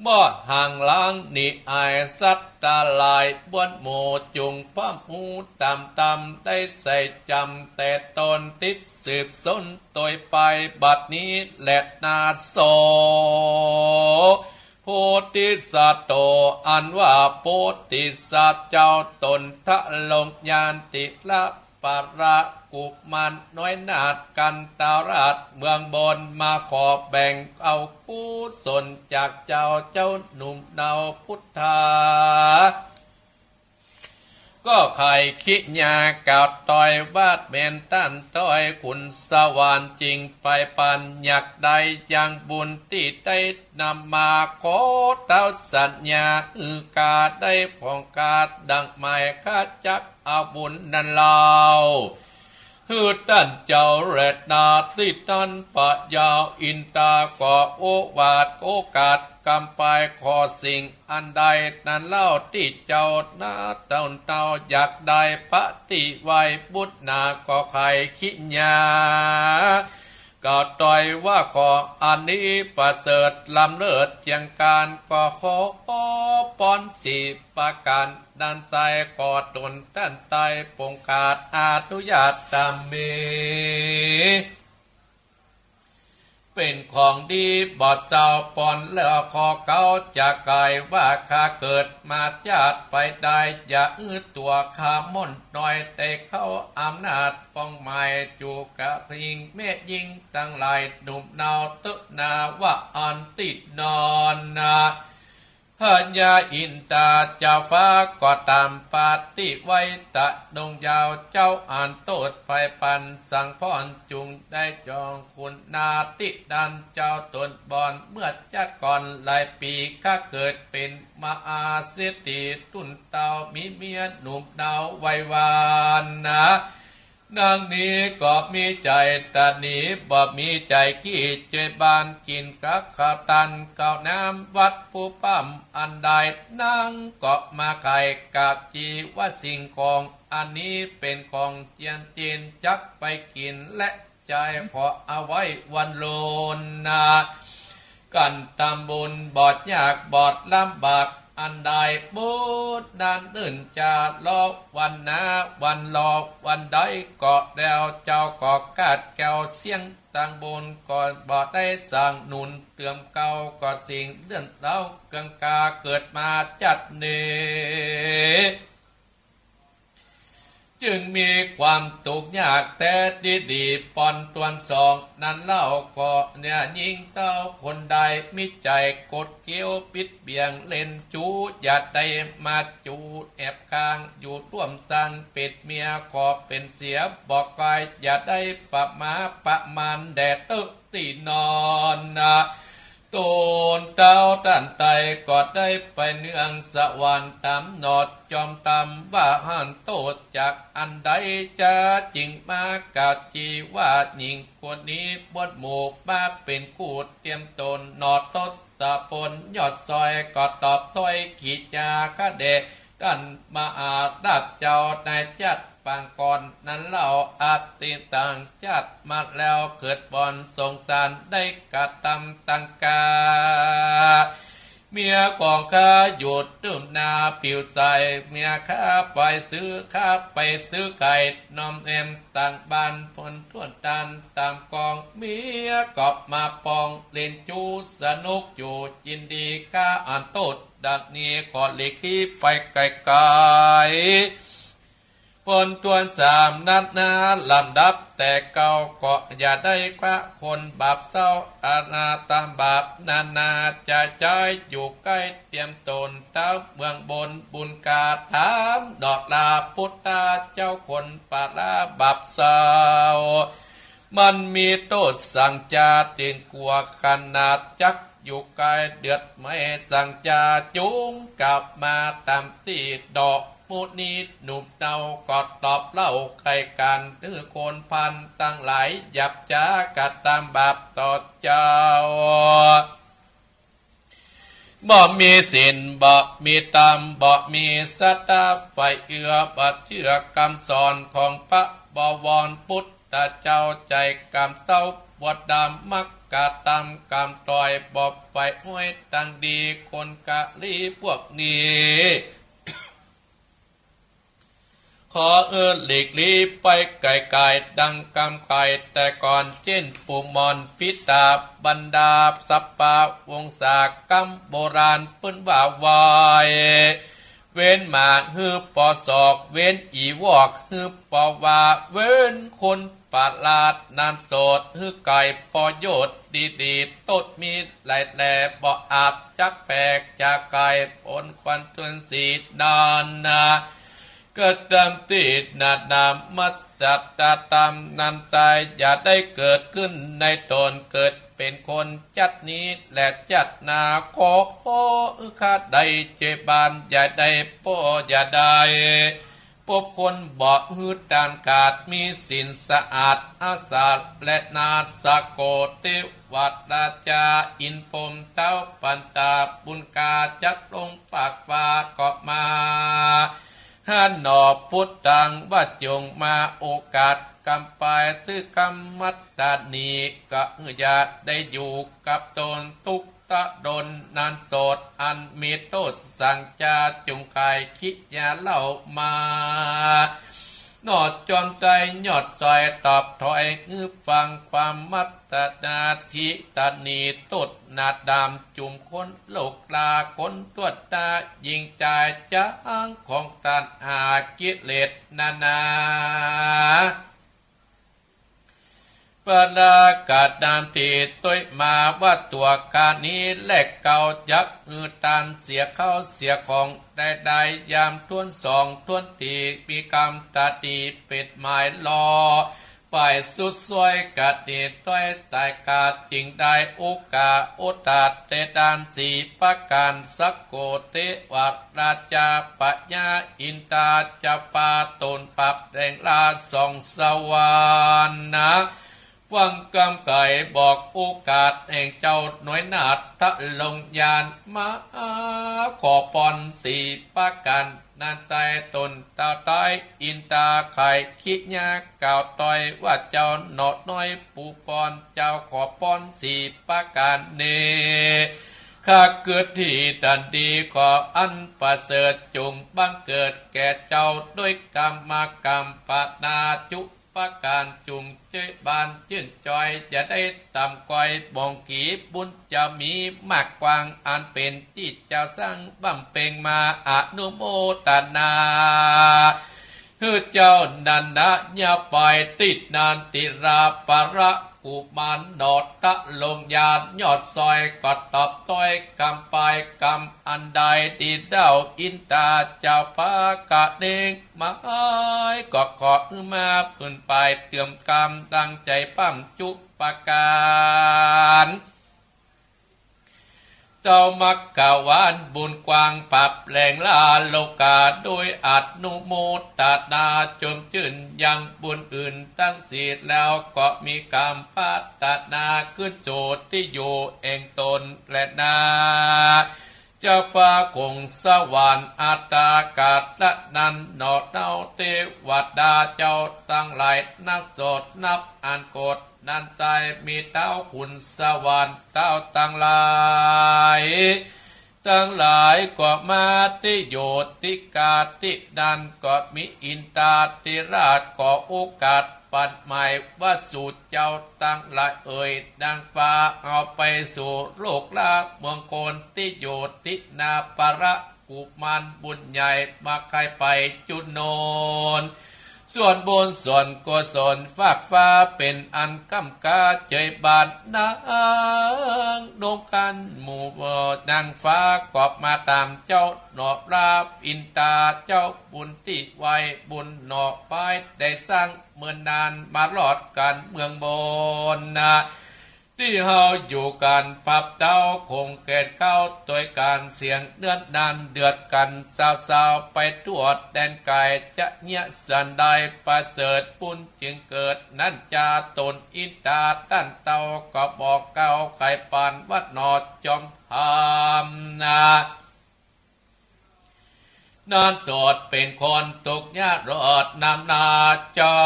บ่ห่างล้างหนีอายสัตว์ตังหลาย บวชหมู่จุ่งพร้อมฮู้ต๋ามธรรม ได้ใส่จ๋ำแต่ตน ติดสืบสนตวยไปบัดนี้แลนา โส โพธิสัตโต อันว่าโพธิสัตว์เจ้าต๋นทรงญาติละ ปะละกุมารน้อยนาถกันตราชเมืองบน มาขอแบ่งเอากุศลจากเจ้า เจ้าหนุ่มเนาพุทธา ก็ใค่คิยากล่าวตวยว่าแม่นต้านตวยขุนสวรรค์ จึงใฝ่ปรารถนาอยากได้อย่างบุญตี้ได้นำมา ขอเต้าสัญญาหื้อกาได้ผ่องกาดังหมาย ข้าจัก เอาบุญนั้นเล่า หื้อต้านเจ้าแลนา ตี้นั้นพญาอินทราก็โอวาทโอกาสกำไป ขอสิ่งอันใดนั้นเล่าตี้เจ้านา ต้านเต้าอยากได้ ปฏิไว้บุญนา ก็ใค่คิยา กล่าวตวยว่าขออันนี้ประเสริฐล้ำเลิศเจียงก๋าน ก็ขอปอนสี่ประก๋าน นั้นไส้ขอต๋นต้านไต้ปงกาดอนุญาตตามมี เป๋นของดีบ่เจ้าปอนแล้ว ขอเกล้าจะไขว่าข้าเกิดมาจาติไปได้ อย่าอื้อตั๋วข้าม่อนน้อย ได้เข้าอำนาจปองหมาย จู๋กระพิงแม่ญิงตังหลาย หนุ่มเนาเต๊อะนาว่าอั้นตี้นอนนา พญาอินทราเจ้าฟ้าก็ตามปฏิไว้ตะดงยาว เจ้าอันโตษไพร่พลันสังพรรณ จุ่งได้จองคุณนาตี้นั้น เจ้าต๋นบ่อนเมื่อจาติก่อนหลายปี๋ ข้าเกิดเป๋นมหาเศรษฐี ตุ๊นเต้ามีเมียหนุ่มเนาไววานา นางนี้ก็มีใจ๋ตระหนี่ บ่มีใจ๋กึ๊ดเจยบาน กิ๋นกับข้าวตานข้าวน้ำวัดผู้พร่ำอันใด นางก็มาไขกับจีวะสิ่งของ อันนี้เป๋นของเจียนเจน จักไปกิ๋นและใจ๋ ขอเอาไว้วันโลนนา กั๋นตำบุญ บ่ยากบ่ลำบากอันใด บุญนั้นนึ่งจะรอวันหน้าวันรอวันใด ก็แล้วเจ้าก็กาดแก้วเสียงตังบุญ ก็บ่ได้สร้างหนุนเติมเก่า ก็สิ่งเลื่อนเล้าเกิงกา เกิดมาจัดนี้ จึงมีความตุ๊กข์ยากแต๊ดีๆ ปอนตวนสอง นั้นเล่าก็เนี่ยญิงเต้าคนใด มีใจ๋กดเกี้ยวปิดเบี่ยงเล่นจู้ อย่าได้มาจู้แอบข้าง อยู่ร่วมสังเปตเมีย ขอเป๋นเสียบ่ไกล อย่าได้ประมาประมาณแด่เต๊อะตี้นอนนา ตนเต้าต้านใต้ก็ได้ไปเนืองสวรรค์ต๋ามหนอดจอมต๋ามว่าหันโตษจากอันใด จะจึงมากาจีว่าหญิงคนนี้บวชหมู่มาเป๋นกู้เตรียมต๋นหนอ ทศพลยอดซอยก็ตอบถ้อยขีจาคะแด่ ต้านมหาราชเจ้าในจัดปางก่อนนั้นเล่า อดีตตังจัดมาแล้ว เกิดบ่อนสงสารได้กระตำตังกา เมียของข้าอยู่ตื้มนาผิวใส เมียข้าไปซื้อ ข้าไปซื้อไข่ น้อมแอมตังบ้าน ปอนตวนตานต๋ามกอง เมียก็มาปองเล่นจู้สนุกอยู่ ยินดีข้าอันโตษ ดังนี้ขอหลีกลี้ไปไกลๆ ปอนตวนสามนัดนา ลำดับแต่เก่าก็อย่าได้คว้าคนบาปเศร้า อนาตาบาปนานาจะใจ๊อยู่ใก้ เตรียมต๋นเต้าเมืองบนบุญกาถามดอกลาพุทธเจ้าคนปราบาปเศร้า มันมีโตษสังจา เตียงกั๋วขนาด จักอยู่ไกลเดือดไหม้สังจา จุ่งกลับมาต๋ามตี้ดอก มุนีหนุ่มเนาก็ตอบเล่าไขกั๋น หื้อคนพาลตังหลาย หยาบจ๊ากระตำบาปต่อเจ้า บ่มีศีล บ่มีธรรม บ่มีศรัทธา ใฝ่เอื้อบ่เจื้อกำสอนของพระบวรพุทธเจ้า ใจ๋กำเศร้าบวชดำ มักกระตำกำตวย บ่ใฝ่ห้วยตังดี คนกะลีพวกนี้ ขอเอิ้นหลีกลี้ไปไกลๆ ดังกำไขแต่ก่อน เจ้นปู่หม่อนปิตา บรรดาสัพพะวงศา กำโบราณเปิ้นว่าไว้ เว้นหมาหื้อปอศอก เว้นอีวอกหื้อปอวา เว้นคนประหลาดนานโสด หื้อไกลปอโยชน์ดีๆ โตษมีหลายแล บ่อาจจักแผกจากไกล ปนควันจวนสีนานนา กระตำตี้นานามัสสะตะตำนันตาย อย่าได้เกิดขึ้นในต๋น เกิดเป๋นคนจัดนี้และจัดหน้า ขอข้าได้เจยบาน อย่าได้ป้อ อย่าได้ พบคนบ่หื้อตานขาด มีศีลสะอาด อาสาและนาสโก เทวราชาอินพรหมเท้าปันตา บุญกาจักลงปากฟ้าก็มา หาหนอพุทธังว่าจงมา โอกาสกำไป ตื้อกำมัตตานี กะอย่าได้อยู่กับต๋นทุกข์ ตะดนนานโสด อันมีโตษสังจา จุ่งไขขี้ยาเล่ามา หนอจอมใจ๋ยอดซอย ตอบถ้อยหื้อฟังความมัตตานา ทิตานีโตษนาดำ จุ่มคนโลกลา คนตรวจตา ยิงจายจ้างของต้านหากิเลสนานา ปรากาศนามที่ตวยมาว่าตั๋วข้านี้แลเก่า จักหื้อตานเสียเข้าเสียของได้ได้ ยามถ้วนสองถ้วนตี้ มีกำตาดีเป๋นหมายลอ ไปสุดซ้อยกะเตียดต้อยต๋ายกาด จึงได้โอกาสโอตาดแต๊ด้านสี่ประก๋าน สักโกเตวราจาปะยาอินตา เจ้าฟ้าต๋นปรับแหล่งลาสองสวรรค์นะ ฟังกำไก๋บอกโอกาสแห่งเจ้าหนวยนาฏลงยานมา ขอปอนสี่ประก๋าน นั้นใจ๋ต๋นเต้าต๋ายอินตา ใค่คิยากล่าวต้อยว่า เจ้าหนอน้อยผู้ปอน เจ้าขอปอนสี่ประก๋านนี้ ข้าเกิดตี้ตันดี ขออันประเสริฐจุ่งบังเกิดแก่เจ้า ด้วยกรรมกรรมปนาจุประก๋าน จุ่งเจยบานจื้นจอย อย่าได้ต่ำก้อยบ่องกี่ บุญจะมีมากกว้าง อันเป๋นตี้เจ้าสร้างบำเพ็งมา อนุโมตนา หื้อเจ้านั้นนะ อย่าไปติดนานติราปะระกุมารหนอ ตะลงยานยอดซ้อย ก็ตอบต้อยกำไปกำอันใด ดีเด้าอินตาเจ้าฟ้ากะเน่ง ไม้ก็ขอมาปืนไป เติมกำตั้งใจ๋ป้ำจุประก๋าน เต้ามักกะวานบุญกว้าง ปรับแหล่งลาโลกา ด้วยอนุโมตนาจมจื้น ยังบุญอื่นตังสิ้นแล้ว ก็มีกำปรารถนา ขึ้นสู่ตี้อยู่แห่งต๋นแลนา เจ้าฟ้าคงสวรรค์อัตตากาศนั้นหนอ เต้าเตวดาเจ้าตังหลาย นับโสดนับอันโกฏ นั้นใจ๋มีเต้าขุนสวรรค์เต้าตังหลาย ตังหลายก็มาตี้อยู่ตี้กาตี้นั้น ก็มีอินตาธิราชขอโอกาสปัดหมายว่า สูเจ้าตังหลายเอ๋ย ดังฟ้าเอาไปสู่โลกละเมืองคน ตี้อยู่ตี้นาปะระ กุมารบุญใหญ่มาใค่ไปจุโนน ส่วนบุญส่วนกุศลฟากฟ้าเป๋นอันก้ำกาเจยบาน นางนกขันหมู่นางฟ้าก็มาต๋ามเจ้าหนอ ลาอินตาเจ้าบุญตี้ไหว้บุญหนอ ปายได้สร้างเมินนานมารอดกั๋นเมืองบนนะ ตี้เฮาอยู่กั๋น ปรับเต้าคงแก่นเข้า ตวยกั๋นเสียงเนื้อนั้น เดือดกั๋นสาวๆ ไปทั่วแดนไก๋ จะเยียะสันใด ประเสริฐปุ้นจึงเกิด นั้นจาต๋นอินตาต้านเต้า ก็บอกกล่าวไขปานว่าหนอ จอมธรรมนา นั้นโสดเป๋นคนตุ๊กข์ยากรอดนำหน้าจอ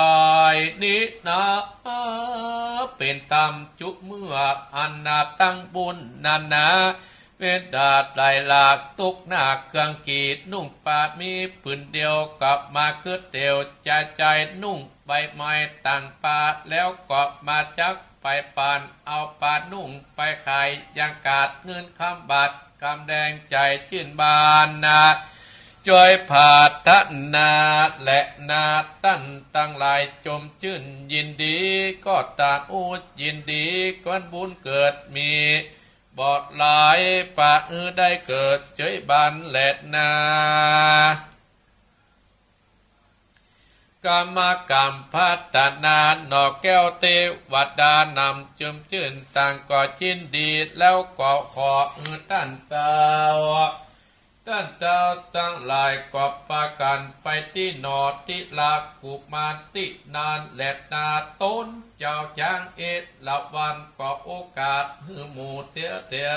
ยนี้นะ เป๋นธรรมจุเมื่ออันนาตั้งบุญนั้นนา เวทนาไตรลักษณ์ตุ๊กข์หน้าเครื่องกีด นุ่งผ้ามีผืนเดียว ก็มาคือเตียว จายใจนุ่งใบไม้ต่างผ้า แล้วก็มาจักไปปานเอาผ้านุ่งไปขาย ยังขาดเงินคำบาท กำแดงใจ๋จื้นบานนา จอยผาดทะนาแลนา ต้านตังหลายจมจื้นยินดี ก็ตางอู้ยินดี ก้อนบุญเกิดมีบ่หลาย ปะหื้อได้เกิดเจยบานแลนา กรรมกรรมพัฒนาหนอ แก้วเตวดานำจมจื้น ต่างก็ยินดี แล้วก็ขอหื้อต้านเต้า ต้านเต้าตังหลายก็ปากั๋นไปตี้หนอ ตี้ลากุมารตี้นั้นแลนา ต๋นเจ้าจ๊างเอราวัณก็โอกาสหื้อหมู่เตียเตีย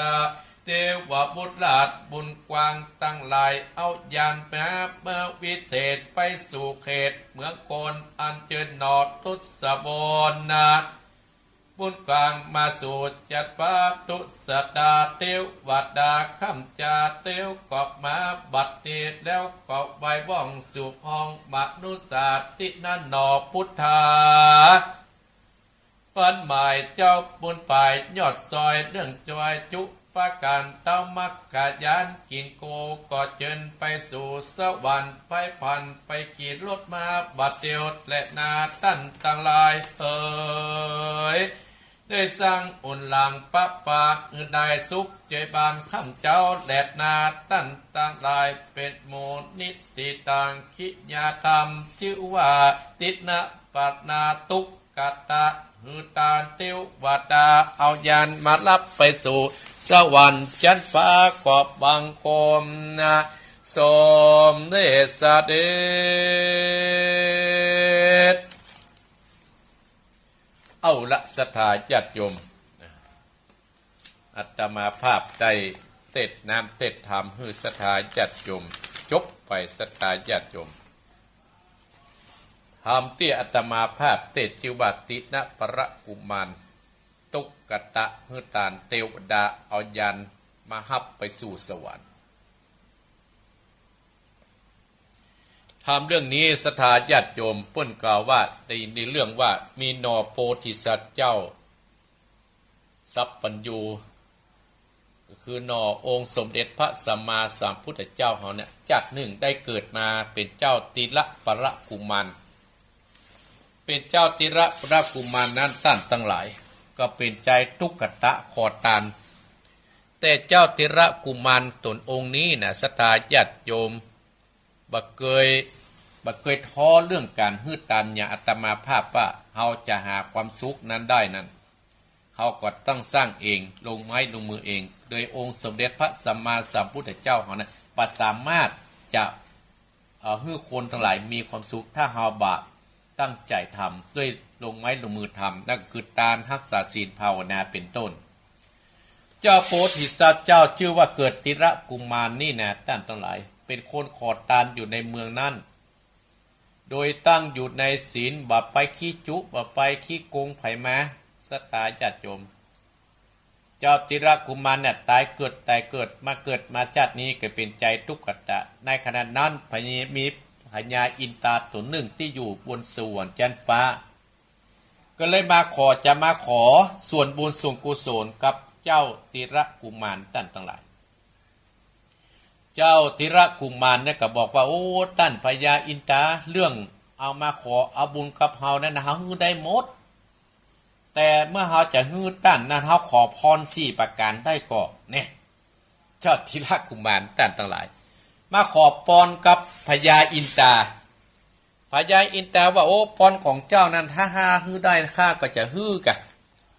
เตวบุตรราชบุญกว้างตังหลาย เอายานพามาวิเศษ ไปสู่เขตเมืองคน อันจื้อหนอทุสบนนะ บุญกว้างมาสู่จัดฟ้าทุสตา เตวดาค่ำจาเตียวก็มาบัดนี้ แล้วก็ไหว้ว่องสู่ห้องมนุสสาตี้นั้นหนอ พุทธา ปันหมายเจ้าบุญฝ่ายยอดซอย เรื่องจอยจุประก๋าน เต้ามักขยานกิ๋นโก ก็เจิญไปสู่สวรรค์ ไปพันไปขี่รถมาบัดเตียวแลนา ต้านตังหลายเอ๋ย ได้สร้างอุนหลังปะปา หื้อได้สุขเจยบานค่ำเจ๊าแลนา ต้านตังหลายเป๋นหมู่นิติต่าง คิยธรรมจื้อว่าตินะปะนา ตุ๊กข์ กตะ หื้อตานเตวดา เอาญาณมาฮับไปสู่สวรรค์จั๊นฟ้า ขอบบังคมนะ สมเด็จเสด็จ เอาละศรัทธาญาติโยม อาตมาภาพได้เตสน์น้ำเตสน์ธรรมหื้อศรัทธาญาติโยม จบไปศรัทธาญาติโยม ธรรมตี้อาตมาภาพเตสน์จื้อว่าติระปรกุมาร ตุ๊กตะ หื้อตานเตวดา เอาญาณมาฮับไปสู่สวรรค์ ธรรมเรื่องนี้ศรัทธาญาติโยมเปิ้นกล่าวว่าใน ในเรื่องว่ามีหน่อโพธิสัตว์เจ้าสัพพัญญู ก็คือหน่อองค์สมเด็จพระสัมมาสัมพุทธเจ้าเฮาเนี่ย จั๊ดนึ่งได้เกิดมาเป๋นเจ้าติระปรกุมาร เป๋นเจ้าติระปรกุมารนั้นต้านตังหลาย ก็เป๋นใจ๋ตุ๊กตะขอตาน แต่เจ้าติระกุมารต๋นองค์นี้นะ ศรัทธาญาติโยม บ่เกย บ่เกยท้อเรื่องก๋านหื้อตาน อย่างอาตมาภาพว่า เฮาจะหาความสุขนั้นได้นั้น เฮาก็ต้องสร้างเอง ลงไม้ลงมือเอง โดยองค์สมเด็จพระสัมมาสัมพุทธเจ้าเฮานั้น บ่สามารถจะ เอ่อ หื้อคนตังหลายมีความสุข ถ้าเฮาบ่ตั้งใจ๋ทำด้วยลงไม้ลงมือทำ นั่นก็คือตาน ฮักษาศีล ภาวนา เป๋นต้น เจ้าโพธิสัตว์เจ้าจื้อว่าเกิดติระกุมารนี่นะ ต้านตังหลาย เป๋นคนขอตานอยู่ในเมืองนั้น โดยตั้งอยู่ในศีล บ่ไปขี้จุ บ่ไปขี้โกงใผมา ศรัทธาญาติโยม เจ้าติระกุมารเนี่ย ต๋ายเกิด ต๋ายเกิด มาเกิดมาจั๊ดนี้ก็เป๋นใจ๋ตุ๊กตะ ในขณะนั้นพญา มีพญาอินทราต๋นนึ่งตี้อยู่บนสวรรค์จั๊นฟ้า ก็เลยมาขอ จะมาขอส่วนบุญส่วนกุศลกับเจ้าติระกุมารต้านตังหลาย เจ้าติระกุมารเนี่ยก็บอกว่า โอ้ ต้านพญาอินทรา เรื่องเอามาขอเอาบุญกับเฮานั้นนะ เฮาหื้อได้หมด แต่เมื่อเฮาจะหื้อต้านนั้น เฮาขอพรสี่ประก๋านได้ก่อ เนี่ย เจ้าติระกุมารต้านตังหลาย มาขอปอนกับพญาอินทรา พญาอินทราว่า โอ้ ปอนของเจ้านั้น ถ้าข้าหื้อได้ ข้าก็จะหื้อกะ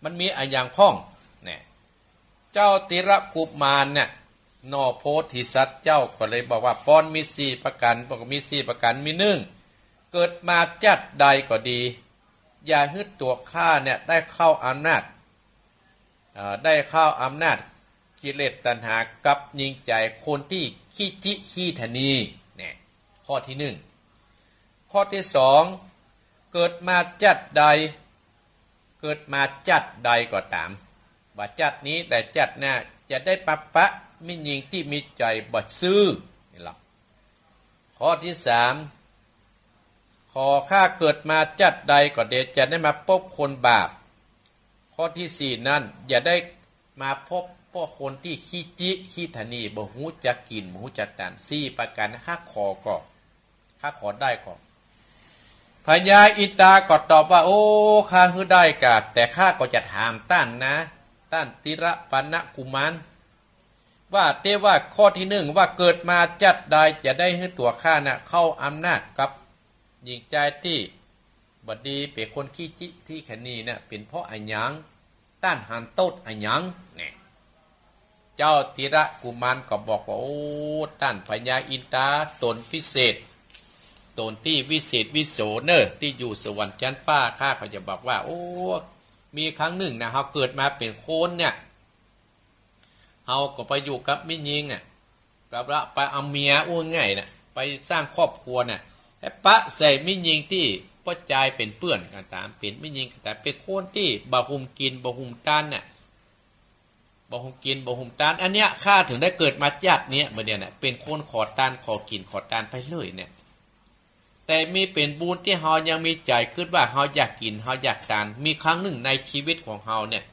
มันมีอะหยังพ่อง เนี่ย เจ้าติระกุมารเนี่ย หน่อโพธิสัตว์เจ้าก็เลยบอกว่า ปอนมีสี่ประก๋าน บอกว่ามีสี่ประก๋าน มีนึ่ง เกิดมาจั๊ดใดก็ดี อย่าหื้อตั๋วข้าเนี่ยได้เข้าอำนาจ เอ่อ ได้เข้าอำนาจกิเลสตัณหากับหญิงใจ๋คนตี้ขี้จิขี้ถะนี เนี่ย ข้อตี้นึ่ง ข้อตี้สอง เกิดมาจั๊ดใด เกิดมาจั๊ดใดก็ต๋าม บ่จั๊ดนี้แลจั๊ดหน้า จะได้ปะปะแม่ญิงตี้มีใจ๋บ่ซื่อ นี่ละ ข้อตี้สาม ขอข้าเกิดมาจั๊ดใดก็ดี จะได้มาปบคนบาป ข้อตี้สี่นั้น อย่าได้มาปบป้อคนตี้ขี้จิขี้ถะนี บ่ฮู้จักกิ๋น บ่ฮู้จักตาน สี่ประก๋าน ข้าขอก่อ ข้าขอได้ก่อ พญาอินทราก็ตอบว่า โอ้ ข้าหื้อได้กะ แต่ข้าก็จะถามต้านนะ ต้านติระปรกุมาร ว่าแต่ว่าข้อตี้นึ่ง ว่าเกิดมาจั๊ดใดจะได้หื้อตั๋วข้าน่ะเข้าอำนาจกับหญิงใจ๋ตี้บ่ดี เป๋นคนขี้จิขี้ถะนีน่ะ เป๋นเพราะอะหยัง ต้านหันโต้ษอะหยัง เนี่ย เจ้าติระกุมารก็บอกว่า โอ้ ต้านพญาอินทรา ต๋นพิเศษ ต๋นตี้วิเศษวิโสเน่อ ตี้อยู่สวรรค์จั๊นฟ้า ข้าก็จะบอกว่า โอ้ มีครั้งนึ่งนะ เฮาเกิดมาเป๋นคนเนี่ย เฮาก็ไปอยู่กับแม่ญิงอะ กับละไปเอาเมียอู้ง่ายน่ะ ไปสร้างครอบครัวน่ะ ไปปะใส่แม่ญิงตี้ป้อจายเป๋นเปื้อนก็ต๋าม เป๋นแม่ญิงก็ต๋าม เป๋นคนตี้บ่หุมกิ๋นบ่หุมตานน่ะ บ่หุมกิ๋นบ่หุมตาน อันเนี้ยข้าถึงได้เกิดมาจั๊ดเนี้ย บ่าเดี่ยวน่ะ เป๋นคนขอตาน ขอกิ๋นขอตานไปเลยเนี่ย แต่มีเป๋นบุญตี้เฮายังมีใจ๋กึ๊ดว่าเฮาอยากกิ๋น เฮาอยากตาน มีครั้งนึ่งในชีวิตของเฮาเนี่ย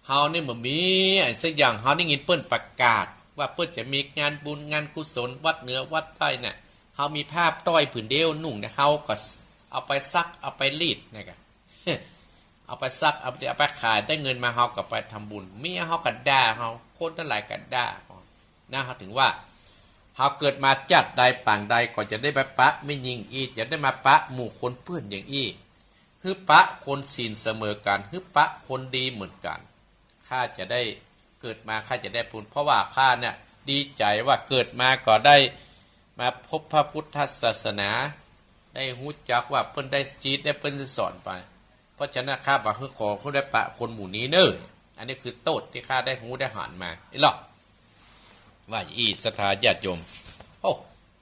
เฮานี่บ่มีอะหยังสักอย่าง เฮาได้ยินเปิ้นประกาศว่าเปิ้นจะมีงานบุญงานกุศลวัดเหนือวัดใต้เนี่ย เฮามีผ้าต้อยผืนเดียวนุ่งเนี่ย เฮาก็เอาไปซักเอาไปรีดเนี่ยกะ เอาไปซัก เอาไป เอาไปขาย ได้เงินมาเฮาก็ไปทำบุญ เมียเฮาก็ด่าเฮา คนตังหลายก็ด่าเฮา นะ เฮาถึงว่า เฮาเกิดมาจั๊ดใดปางใดก็จะได้ไปปะแม่ญิงอี้ จะได้มาปะหมู่คนเปื้อนอย่างอี้ หื้อปะคนศีลเสมอกั๋น หื้อปะคนดีเหมือนกั๋น ข้าจะได้เกิดมา ข้าจะได้บุญ เพราะว่าข้าเนี่ยดีใจ๋ว่าเกิดมาก็ได้มาพบพระพุทธศาสนา ได้ฮู้จักว่าเปิ้นได้จี๊ด ได้เปิ้นสอนไป เพราะฉะนั้นข้าบ่าหื้อ ขอหื้อได้ปะคนหมู่นี้เน่อ อันนี้คือโต้ษตี้ข้าได้ฮู้ได้หันมา อี้หลอ ว่าอี้ ศรัทธาญาติโยม โอ้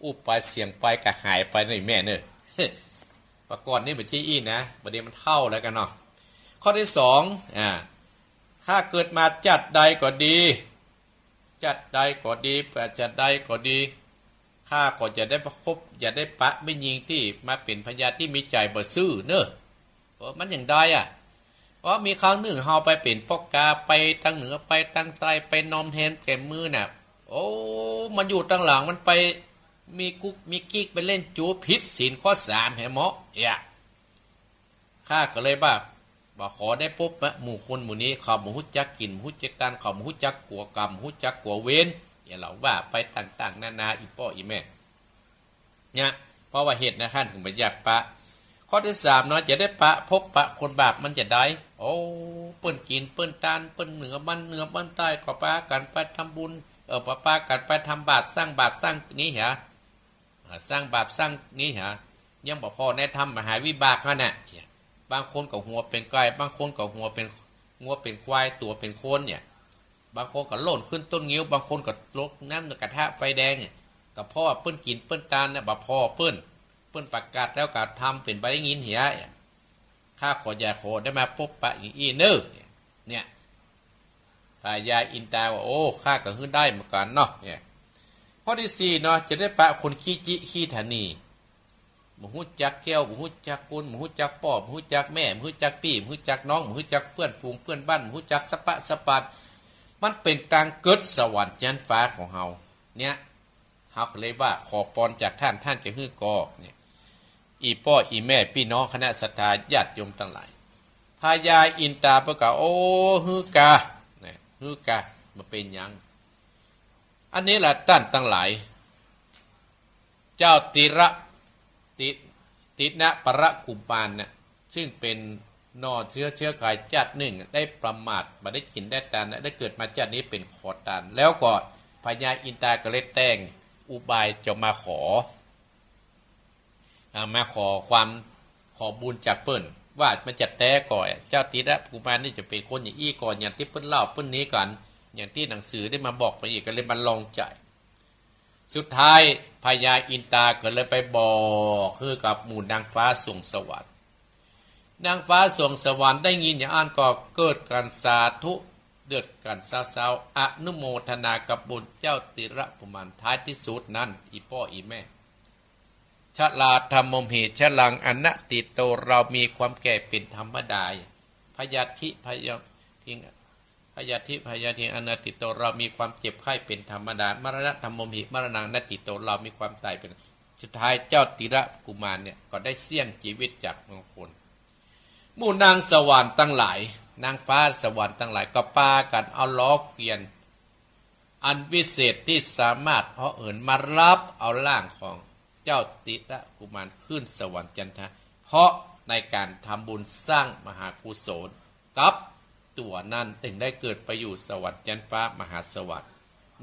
อู้ไปเสี้ยงไปก็หายไปนี่แม่เน่อ ปะก่อนนี่บ่ใจ้อี้นะ บ่าเดี่ยวมันเฒ่าแล้วกั๋นเนาะ ข้อตี้สอง อ่า ข้าเกิดมาจ๊าดใดก็ดี จ๊าดใดก็ดี จ๊าดใดก็ดี ข้าก็จะได้ปะคบ จะได้ปะแม่ญิงตี้มาเป๋นภรรยาตี้มีใจ๋บ่ซื่อเน่อ เออ มันอย่างใดอะ เพราะมีครั้งนึ่งเฮาไปเป๋นป้อก๋า ไปตางเหนือ ไปตางใต้ ไปนอมแฮมแก่มมื้อน่ะ โอ้ มันอยู่ตางหลัง มันไปมีกุ๊กมีกิ๊ก ไปเล่นจู๊ ผิดศีลข้อสามแหมเนาะ เอียะ ข้าก็เลยว่า บ่าขอได้ปบมะ หมู่คนหมู่นี้ เขาบ่ฮู้จักกิ๋น บ่ฮู้จักตาน เขาบ่ฮู้จักกั๋วกรรม บ่ฮู้จักกั๋วเวร เอียะ เฮาว่าไปต่างๆ นานา อี่ป้ออี่แม่ เนี่ย เพราะว่าเหตุนั้นข้าเถิงบ่อยากปะ ข้อตี้สามเนาะ จะได้ปะ พบปะคนบาปมันจะได้ โอ้ เปิ้นกิ๋นเปิ้นตาน เปิ้นเหนือบ้านเหนือบ้านใต้ ก็ปากั๋นไปทำบุญ เออ ปา ปากั๋นไปทำบาป สร้างบาปสร้างนี้เหีย อ่า สร้างบาปสร้างนี้เหีย ยังบ่ผ่อในธรรมมหาวิบากหั้นน่ะ บางคนก็หัวเป๋นไก่ บางคนก็หัวเป๋นงัวเป๋นควาย ตั๋วเป๋นคนเนี่ย บางคนก็โล่นขึ้นต้นงิ้ว บางคนก็ตกน้ำในกระทะไฟแดงเนี่ย ก็เพราะว่าเปิ้นกิ๋นเปิ้นตานเนี่ย บ่ผ่อเปิ้น เปิ้นประกาศแล้วก็ทำเป๋นบ่ได้ยินเหีย ข้าขออย่าขอได้มาปบปะอย่างอี้เน่อ เนี่ย พญาอินตาว่า โอ้ ข้าก็หื้อได้เหมือนกั๋นเนาะ เนี่ย ข้อตี้สี่เนาะ จะได้ปะคนขี้จิขี้ถะหนี่ บ่ฮู้จักแก้ว บ่ฮู้จักกุล บ่ฮู้จักป้อ บ่ฮู้จักแม่ บ่ฮู้จักปี้ บ่ฮู้จักน้อง บ่ฮู้จักเปื้อนฝูงเปื้อนบ้าน บ่ฮู้จักสะป๊ะสะปาน มันเป๋นตางเกิดสวรรค์จั๊นฟ้าของเฮา เนี่ย เฮาก็เลยว่า ขอปอนจากต้าน ต้านจะหื้อก่อ เนี่ย อี่ป้ออี่แม่ปี้น้องคณะศรัทธาญาติโยมตังหลาย พญาอินตาเปิ้นก็ โอ้ หื้อกา เนี่ย หื้อกา บ่เป๋นหยัง อันนี้แหละต้านตังหลาย เจ้าติระ ติ ติณปรกุมารเนี่ย ซึ่งเป๋นหน่อเจื้อ เจื้อไขจ๊าดนึ่ง ได้ประมาท บ่ได้กิ๋นได้ตาน ได้เกิดมาจ๊าดนี้เป๋นขอตาน แล้วก็พญาอินตาก็เลยแต่งอุบายจะมาขอ อ่า มาขอความ ขอบุญจากเปิ้น ว่ามันจะแต๊ก่อ เจ้าติระกุมารนี่จะเป๋นคนอย่างอี้ก่อ อย่างตี้เปิ้นเล่าเปิ้นนี้กั๋น อย่างตี้หนังสือได้มาบอกไปอีก ก็เลยมาลองใจ๋ สุดท้ายพญาอินตาก็เลยไปบอกหื้อกับหมู่นางฟ้าสวงสวรรค์ นางฟ้าสวงสวรรค์ได้ยินอย่างอั้นก็เกิดก๋านสาธุ เดือดก๋านเศร้าๆ อนุโมทนากับบุญเจ้าติระกุมาร ท้ายตี้สุดนั้น อี่ป้ออี่แม่ ชราธัมโมหิ ชรังอนัตถิโต เรามีความแก่เป๋นธรรมดา พยาธิ พยาธิ พยาธิ พยาธิ อนัตถิโต เรามีความเจ็บไข้เป๋นธรรมดา มรณะธัมโมหิ มรณังอนัตถิโต เรามีความต๋ายเป๋น สุดท้ายเจ้าติระกุมารเนี่ยก็ได้เสี้ยงจีวิตจากมงคล หมู่นางสวรรค์ตังหลาย นางฟ้าสวรรค์ตังหลายก็ปากั๋นเอาล้อเกวียน อันวิเศษตี้สามารถเหาะเหินมาฮับเอาร่างของเจ้าติระกุมารขึ้นสวรรค์จันทะ เพราะในก๋านทำบุญสร้างมหากุศลกับตั๋วนั้น เถิงได้เกิดไปอยู่สวรรค์จันฟ้ามหาสวรรค์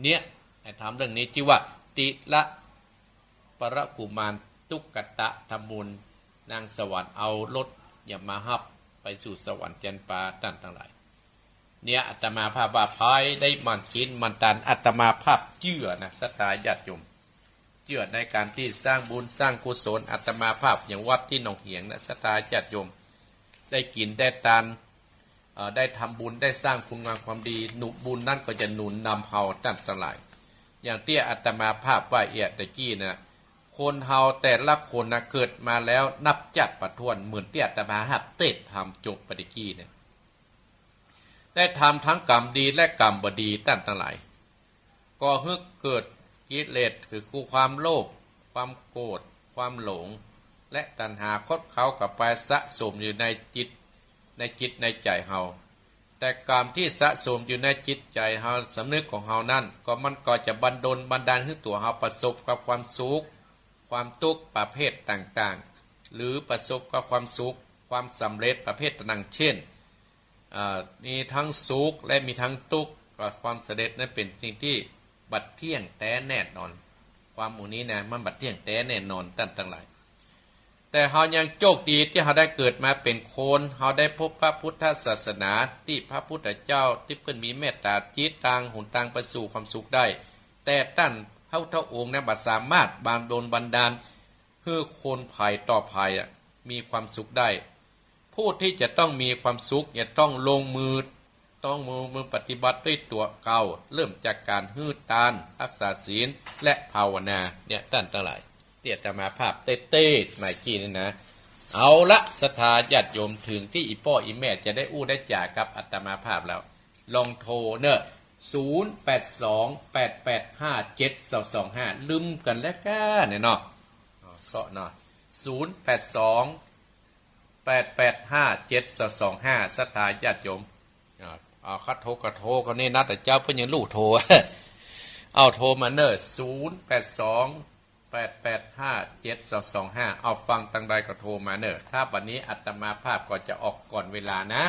เนี่ย ไอ้ธรรมเรื่องนี้จื้อว่าติระปรกุมารตุกตะธรรมบุญ นางสวรรค์เอารถเนี่ยมาฮับไปสู่สวรรค์จันฟ้า ต้านตังหลาย เนี่ย อาตมาภาพว่าใผได้หมั่นกิ๋นหมั่นตาน อาตมาภาพเจื้อนะ ศรัทธาญาติโยม เจื้อในก๋านตี้สร้างบุญสร้างกุศล อาตมาภาพอย่างวัดตี้หนองเหียงนะ ศรัทธาญาติโยม ได้กิ๋นได้ตาน เอ่อ ได้ทำบุญ ได้สร้างคุณงามความดี หนุนบุญนั้นก็จะหนุนนำเฮาต้านตังหลาย อย่างตี้อาตมาภาพว่าเอียดตะกี้นะ คนเฮาแต่ละคนนะ เกิดมาแล้วนับจ๊าดบ่ถ้วน เหมือนตี้อาตมาภาพเตสน์ธรรมจบไปตะกี้เนี่ย ได้ทำทั้งกรรมดีและกรรมบ่ดี ต้านตังหลาย ก่อหื้อเกิดกิเลส คือความโลภ ความโกรธ ความหลง และตัณหาคดเค้ากับไปสะสมอยู่ในจิต ในจิตในใจ๋เฮา แต่กรรมตี้สะสมอยู่ในจิตใจ๋เฮา สำนึกของเฮานั้น ก็มันก็จะบันดลบันดาลหื้อตั๋วเฮาประสบกับความสุข ความตุ๊กข์ประเภทต่างๆ หรือประสบกับความสุข ความสำเร็จประเภทต่างๆ เช่น อ่า มีตึงสุขและมีตึงตุ๊กข์ ก็ความสำเร็จนั้นเป๋นสิ่งตี้บ่เตี้ยงแต๊แน่นอน ความหมู่นี้นะ มันบ่เตี้ยงแต๊แน่นอน ต้านตังหลาย แต่เฮายังโจคดีตี้เฮาได้เกิดมาเป๋นคน เฮาได้พบพระพุทธศาสนา ตี้พระพุทธเจ้าตี้เปิ้นมีเมตตาจิต ตางหนตางไปสู่ความสุขได้ แต่ต้านพระพุทธองค์นะ บ่สามารถบันดลบันดาลหื้อคนภายต่อภายอะ มีความสุขได้ ผู้ตี้จะต้องมีความสุขจะต้องลงมือ ต้องลงมือปฏิบัติตวยตั๋วเก่า เริ่มจากก๋านหื้อตาน ฮักษาศีล และภาวนา เนี่ย ต้านตังหลาย ตี้อาตมาภาพได้เตสน์มากี้นี่นะ เอาละ ศรัทธาญาติโยม เถิงตี้อี่ป้ออี่แม่จะได้อู้ได้จ๋ากับอาตมาภาพแล้ว ลองโทรเน่อ ศูนย์แปดสอง แปดแปดห้า เจ็ดสองสองห้า ลืมกั๋นแล้วก้าเนี่ยเนาะ อ๋อ เซาะเนาะ ศูนย์แปดสอง แปดแปดห้า เจ็ดสองสองห้า ศรัทธาญาติโยม อ่า อ่า เขาโทรก็โทร เขานี่นะ แต่เจ้าเปิ้นยังลูกโทร เอาโทรมาเน่อ ศูนย์แปดสอง แปดแปดห้า เจ็ดสองสองห้า เอาฟังตังใดก็โทรมาเน่อ ถ้าวันนี้อาตมาภาพก็จะออกก่อนเวลานะ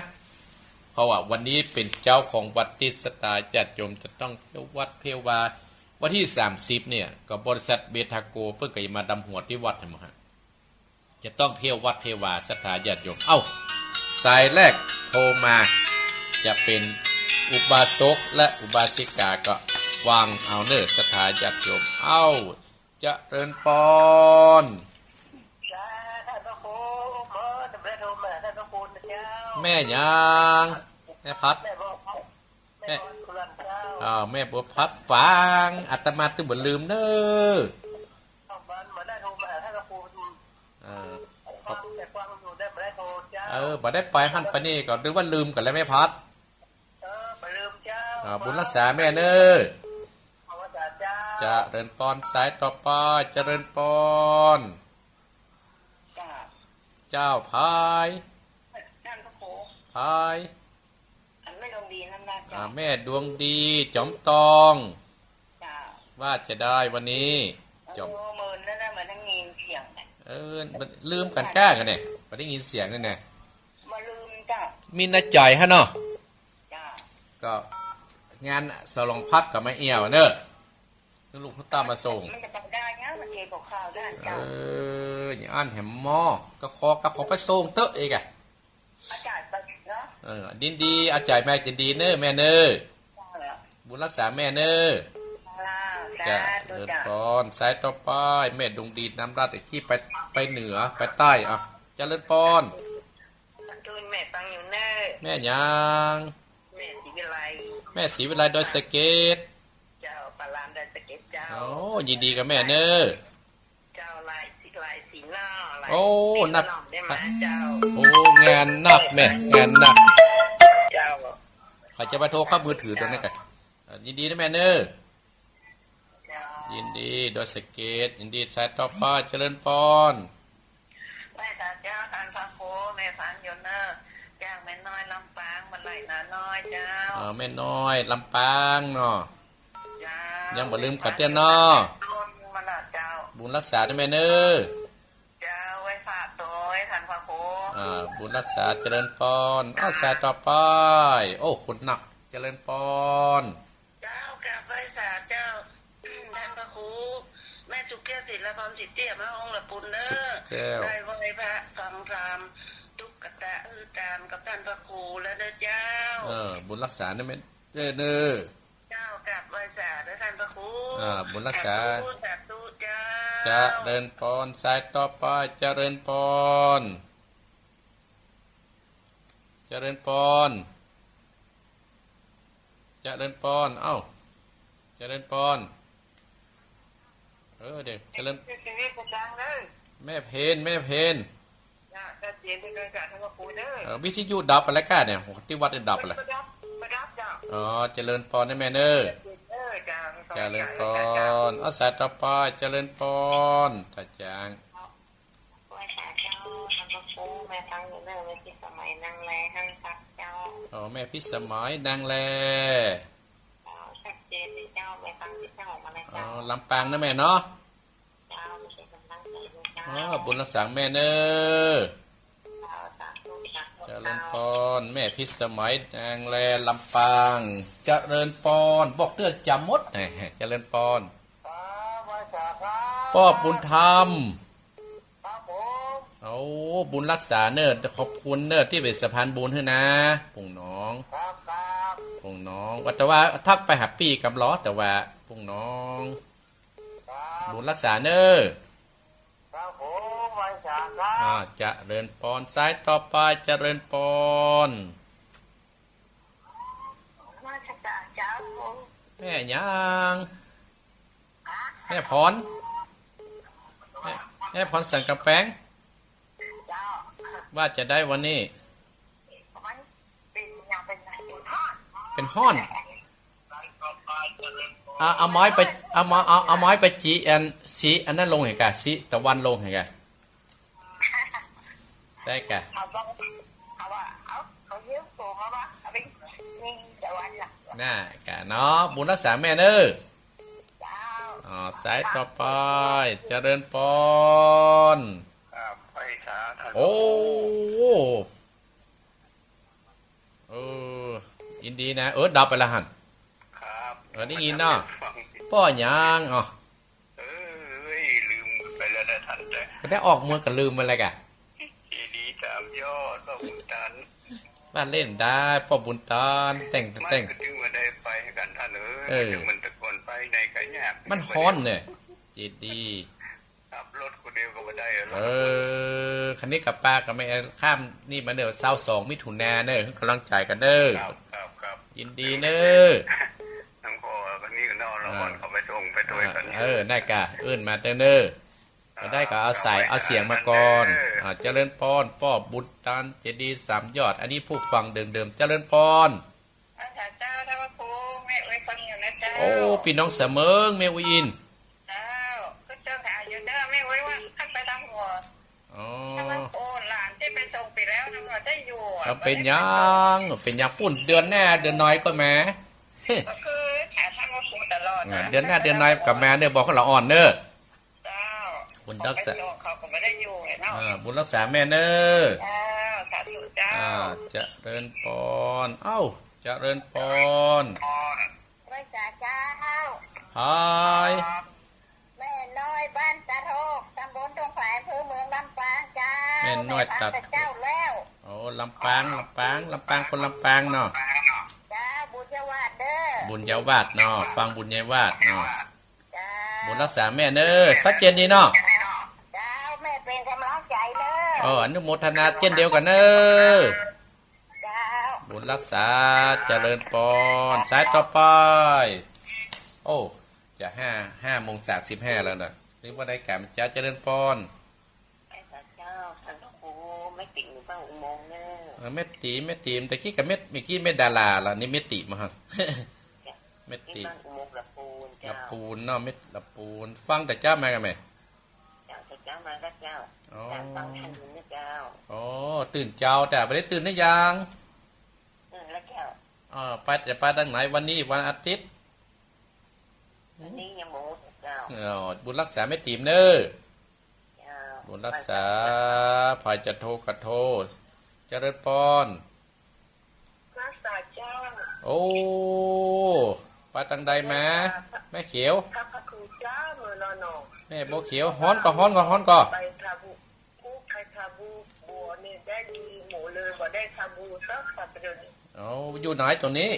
เพราะว่าวันนี้เป๋นเจ๊าของวัดตี้ศรัทธาญาติโยมจะต้องเที่ยววัดเที่ยววา วันตี้สามสิบเนี่ย ก็บริษัทเบทาโกเปิ้นก็จะมาดำหัวตี้วัดหั้นบ่ฮะ จะต้องเที่ยววัดเที่ยววา ศรัทธาญาติโยม เอ้า สายแรกโทรมา จะเป๋นอุบาสกและอุบาสิกา ก็วางเอาเน่อ ศรัทธาญาติโยม เอ้า เจริญปอน จ้า ต้านพระครู เมื่อจะไม่ได้โทรมา ต้านพระครูนะเจ้า แม่หยัง แม่พัด แม่บัวพัด แม่ แม่บัวพัดสุรันเจ้า อ้าว แม่บัวพัด ฟัง อาตมาตึงบ่ลืมเน่อ เอา มัน มันได้โทรมาหาต้านพระครู เออ ฟัง แต่ฟังอยู่ ได้บ่ได้โทรเจ้า เออ บ่ได้ไปหั้นไปนี่ ก็นึกว่าลืมกั๋นแล้วแม่พัด เออ บ่ลืมเจ้า อ่า บุญรักษาแม่เน่อ ขอบคุณเจ้า เจริญปอน สายต่อไป เจริญปอน จ้า เจ้าพาย ต้านพระครู พาย อันแม่ดวงดีนั่นนะเจ้า อ่า แม่ดวงดี จ๋อมตอง เจ้า ว่าจะได้วันนี้ จ๋อม เออ เมินแล้วนะ บ่ได้ยินเสียงนะ เออ ลืมกั๋นก้ากั๋นเนี่ย บ่ได้ยินเสียงนี่นะ บ่ลืมเจ้า มีในใจ๋หั้นเนาะ เจ้า ก็งานสลองพัดก็มาเอี่ยวเน่อ ลูกตามาส่ง มันจะไปได้นะ มันเทบอกข่าวได้เจ้า เออ อย่างอั้นแหมหม้อ ก็ขอ ก็ขอไปส่งเต๊อะเอกอะ อาจ๋ายไปเนาะ เออ ยินดี อาจ๋ายมายินดีเน่อแม่เน่อ จ้า บุญรักษาแม่เน่อ จ้า จ้า สาธุ เจริญปอน สายต่อไป แม่ดวงดี น้ำราด เอกกี้ไป ไปเหนือ ไปใต้ อ่ะ เจริญปอน ต้านพระครู แม่ฟังอยู่เน่อ แม่หยัง แม่ศรีวิไล แม่ศรีวิไล ดอยสะเก็ด เจ้า ปลาลานดอยสะเก็ดเจ้า โอ้ ยินดีกับแม่เน่อ เจ้า หลายสิ หลายสิเนาะ หลาย โอ้ สิ นัก เนาะ ได้มาเจ้า โอ้ งานนักแม่ งานนัก เจ้า ข้อยจะไปโทรเข้ามือถือตรงนี้ก่อน เจ้า เอ่อ ยินดีนะแม่เน่อ เจ้า ยินดี ดอยสะเก็ด ยินดี สายต่อไป เจริญปอน ไหว้สาเจ้า ต้านพระครู แม่ฟังอยู่เน่อ จากแม่น้อยลำปาง มาไหลนาน้อยเจ้า อ๋อ แม่น้อยลำปางเนาะ เจ้า ยังบ่ลืมกั๋นเตี้ยเนาะ มาแล้วเจ้า บุญรักษาเน่อแม่เน่อ เจ้า ไหว้สาโตย ต้านพระครู อ่า บุญรักษา เจริญปอน อ้าว สายต่อไป โอ้ คนนัก เจริญปอน เจ้า กราบไหว้สาเจ้า ต้านพระครู แม่สุขแก้ว ศิลปร สิทธิ์เตี้ย มาองค์ละปูนเน่อ สุขแก้ว ได้ไหว้พระฟังธรรม ตุ๊กตาอื้อตามกับต้านพระครูแล้วเน่อเจ้า เออ บุญรักษาเน่อแม่ เออ เน่อ เจ้า กราบไหว้สาเน่อต้านพระครู อ่า บุญรักษา สาธุ สาธุเจ้า เจริญปอน สายต่อไป เจริญปอน เจริญปอน เจริญปอน เอ้า เจริญปอน เออ เดี๋ยว เจริญ ชีวิตประจำเลย แม่เพน แม่เพน จ้ะ ชัดเจนที่เดินจากท่านพระครูเด้อ เออ วิทยุดับไปแล้วก้าเนี่ย โห ตี้วัดเนี่ยดับไปแล้ว ประดับ ประดับจ้ะ อ๋อ เจริญปอนนะแม่เน่อ เออ จ้ะ เจริญปอน เอาสายต่อไป เจริญปอน ตาจาง ไหว้สาเจ้า ท่านพระครู แม่ฟังอยู่เน่อ แม่พิสมัยนางแล ห้างซักเจ้า อ๋อ แม่พิสมัยนางแล เจ้า ชัดเจนเลยเจ้า แม่ฟังที่เจ้าออกมาเลย อ๋อ เจ้า ลำปางนะแม่เนาะ เจ้า เป็นกำลังใจให้เจ้า อ๋อ บุญรักษาแม่เน่อ เจ้า สา เจริญปอน แม่พิสมัย นางแล ลำปาง เจริญปอน บอกเตื้อจ๋ำหมด เจริญปอน ครับ ไหว้สาครับ ป้อบุญธรรม ครับผม โอ้ บุญรักษาเน่อ ขอบคุณเน่อ ตี้เป๋นสะพานบุญหื้อนะ ปู่หนอง ครับ ครับ ปู่หนอง ว่าแต่ว่าทักไปหาปี้กำลอ แต่ว่าปู่หนอง ครับ บุญรักษาเน่อ ครับผม ไหว้สาครับ อ่า เจริญปอน สายต่อไป เจริญปอน นมัสก๋านเจ้า แม่หยัง แม่พร แม่ แม่พรสันก๋ำแปง เจ้า ว่าจะใดวันนี้ มันเป๋นหยัง เป๋น เป๋นฮ้อน เป๋นฮ้อน เอา เอาไม้ไป เอามา เอา เอาไม้ไปจิอัน สิอันนั้นลงหื้อกะ สิตะวันลงหื้อกะ ได้กะ เอาบ้าง เอาว่า เอา เขาเยี่ยมโตมาว่า เอาไป นี่ตะวันล่ะ น่ากะเนาะ บุญรักษาแม่เน่อ เจ้า อ๋อ สายต่อไป เจริญปอน ครับ ไหว้สาครับ โอ้ เออ ยินดีนะ เออ ดับไปละหัน ครับ เออ ได้ยินเนาะ ฟัง ป้อหยัง อ๋อ เอ้ย ลืมไปแล้วนะท่าน แต่ ก็ได้ออกเมืองก็ลืมไปแล้วกะ เจดีย์สามยอด ป้อบุญตัน ว่าเล่นได้ ป้อบุญตัน แต่ง ไม่ แต่ง ก็ถึงว่าได้ไปหื้อกั๋นท่านเอ้ย เออ ถึงมันตะกอนไปไหนก็ยาก มันฮ้อนเน่อ เจดีย์ ขับรถคนเดียวก็บ่ได้หรอก เออ คันนี้กับป้ากับแม่ข้ามนี่มาเน่อ ซาวสองมิถุนาเน่อ หื้อกำลังใจ๋กั๋นเน่อ ครับ ครับ ครับ ยินดีเน่อ ทั้งพ่อคันนี้ก็นอนละอ่อน เขาไปส่งไปโดยกั๋น เออ น่ากะ เอิ้นมาเน่อ ก็ได้ก็เอาสาย เอาเสียงมาก่อน เออ อ่า เจริญปอน ป้อบุญตัน เจดีย์สามยอด อันนี้ผู้ฟังเดิมๆ เจริญปอน อาจารย์เจ้า ท่านพระครู แม่อุ๊ยฟังอยู่นะเจ้า โอ้ ปี้น้องเสมิง แม่อุ๊ยอิน เจ้า ก็เจ้าถามอยู่เจ้า แม่อุ๊ยว่าท่านไปตางหัว อ๋อ ท่านพระครู หลานตี้ไปส่งไปแล้วนะ ว่าได้อยู่อะ ก็เป๋นหยัง เป๋นหยัง ปู๊นเดือนหน้า เดือนน้อยก่อนแหม ก็คือถามท่านพระครูตลอดนะ อ่า เดือนหน้า เดือนน้อยก็มาเน่อ บอกเขาละอ่อนเน่อ เจ้า บุญรักษา เขาก็ไม่ได้อยู่เนาะ อ่า บุญรักษาแม่เน่อ เจ้า สาธุเจ้า อ่า เจริญปอน เอ้า เจริญปอน ไหว้สาเจ้า ฮาย แม่น้อยบ้านตะโทก ตำบลทุ่งฝาย อำเภอเมืองลำปางเจ้า แม่น้อยตะโทก แม่บ้านตะเจ้าแล้ว โอ้ ลำปาง ลำปาง ลำปาง คนลำปางเนาะ เจ้า บุญญาวาสเด้อ บุญญาวาสเนาะ ฟังบุญญาวาสเนาะ เจ้า บุญรักษาแม่เน่อ ชัดเจนดีเนาะ เจ้า แม่เป๋นก๋ำลังใจ๋เน่อ เออ อนุโมทนาเจ้นเดียวกั๋นเน่อ เจ้า บุญรักษา เจริญปอน สายต่อไป โอ้ จะห้า ห้าโมงสามสิบห้าแล้วเน่อ นึกว่าได้ก๋านจะเจริญปอน ไหว้สาเจ้า ท่านพระครู แม่ติ๋มอยู่บ้านอุโมงค์เน่อ เออ แม่ติ๋ม แม่ติ๋ม ตะกี้กับแม่ เมื่อกี้แม่ดาราละ นี่แม่ติ๋มฮะ เจ้า แม่ติ๋ม ที่บ้านอุโมงค์ละปูนเจ้า ละปูนเนาะ แม่ละปูน ฟังแต่เจ๊ามากั๋นแหม เจ้า แต่เจ๊ามาก็เจ้า อ๋อ อยากฟังธรรมนะเจ้า อ๋อ ตื่นเจ๊า แต่บ่ได้ตื่นหรือยัง ตื่นแล้วเจ้า อ่า ไป จะไปตางไหนวันนี้ วันอาทิตย์ วันนี้ยังบ่ฮู้เจ้า เออ บุญรักษาแม่ติ๋มเน่อ เจ้า บุญรักษา ใผจะโทรก็โทร เจริญปอน รักษาเจ้า โอ้ ไปตางใดมา แม่เขียว พระครูเจ้า เมืองนอนหนอง แม่บัวเขียว ฮ้อนก่อ ฮ้อนก่อ ฮ้อนก่อ ไปทำบุญ ไปทำบุญ บัวเนี่ยได้ดีหมดเลย บ่ได้ทำบุญสักสัปดาห์นี้ เอา อยู่ไหนตรงนี้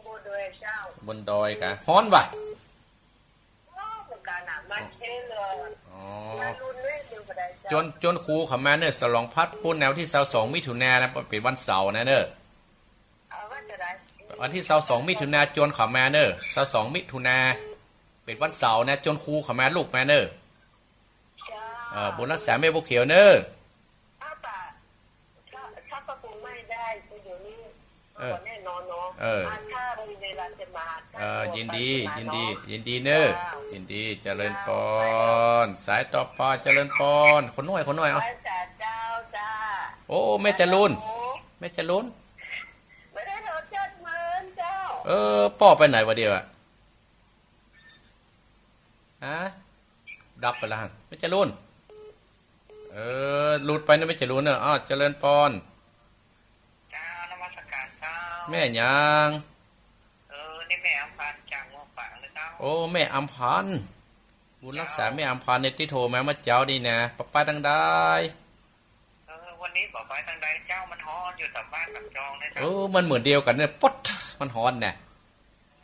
บนดอยเจ้า บนดอยกะ ฮ้อนว่ะ โอ้ เหมือนกั๋นน่ะ มันเท่เลย อ๋อ มารุ่นนี้อยู่บ่ได้เจ้า จวน จวนครูเขามาเน่อ สลองพัดปู๊นแนวตี้ซาวสองมิถุนานะ เป๋นวันเสาร์นะเน่อ เอาว่าจะได้ วันตี้ซาวสองมิถุนา จวนเขามาเน่อ ซาวสองมิถุนา เป๋นวันเสาร์นะ จวนครูเขามาลูกมาเน่อ เจ้า เออ บุญรักษาแม่บัวเขียวเน่อ อ้าว แต่ถ้า ถ้าปรับปรุงไม่ได้ ก็เดี๋ยวนี้ เออ ก็แน่นอนเนาะ เออ อ่า ถ้ามีเวลาจะมา เออ ยินดี ถ้า ยินดี เนาะ ยินดีเน่อ เจ้า ยินดี เจริญปอน สายต่อไป เจริญปอน คนน้อย คนน้อย เอา ไหว้สาเจ้าจ้า โอ้ แม่จรูน โอ้ แม่จรูน ไม่ได้โทรจดเมินเจ้า เออ ป้อไปไหนวะเดี๋ยวอะ ฮะ ดับไปแล้วฮะ แม่จรูน เออ หลุดไปนะ แม่จ๋าหลุดเนอะ อ้าว เจริญปอน เจ้า นมัสการเจ้า แม่หยัง เออ นี่แม่อำพันธ์จากเมืองฝางเลยเจ้า โอ้ แม่อำพันธ์ บุญรักษา เจ้า แม่อำพันธ์เนี่ยตี้โทรมาเมื่อเจ๊านี่นะ ป้าๆ ตังใด เออ วันนี้บ่ไปตังใดเจ้า มันฮ้อนอยู่ต๋ามบ้านต๋ามจองเนี่ยเจ้า เออ มันเหมือนเดียวกั๋นเนี่ย ป๊ด มันฮ้อนน่ะ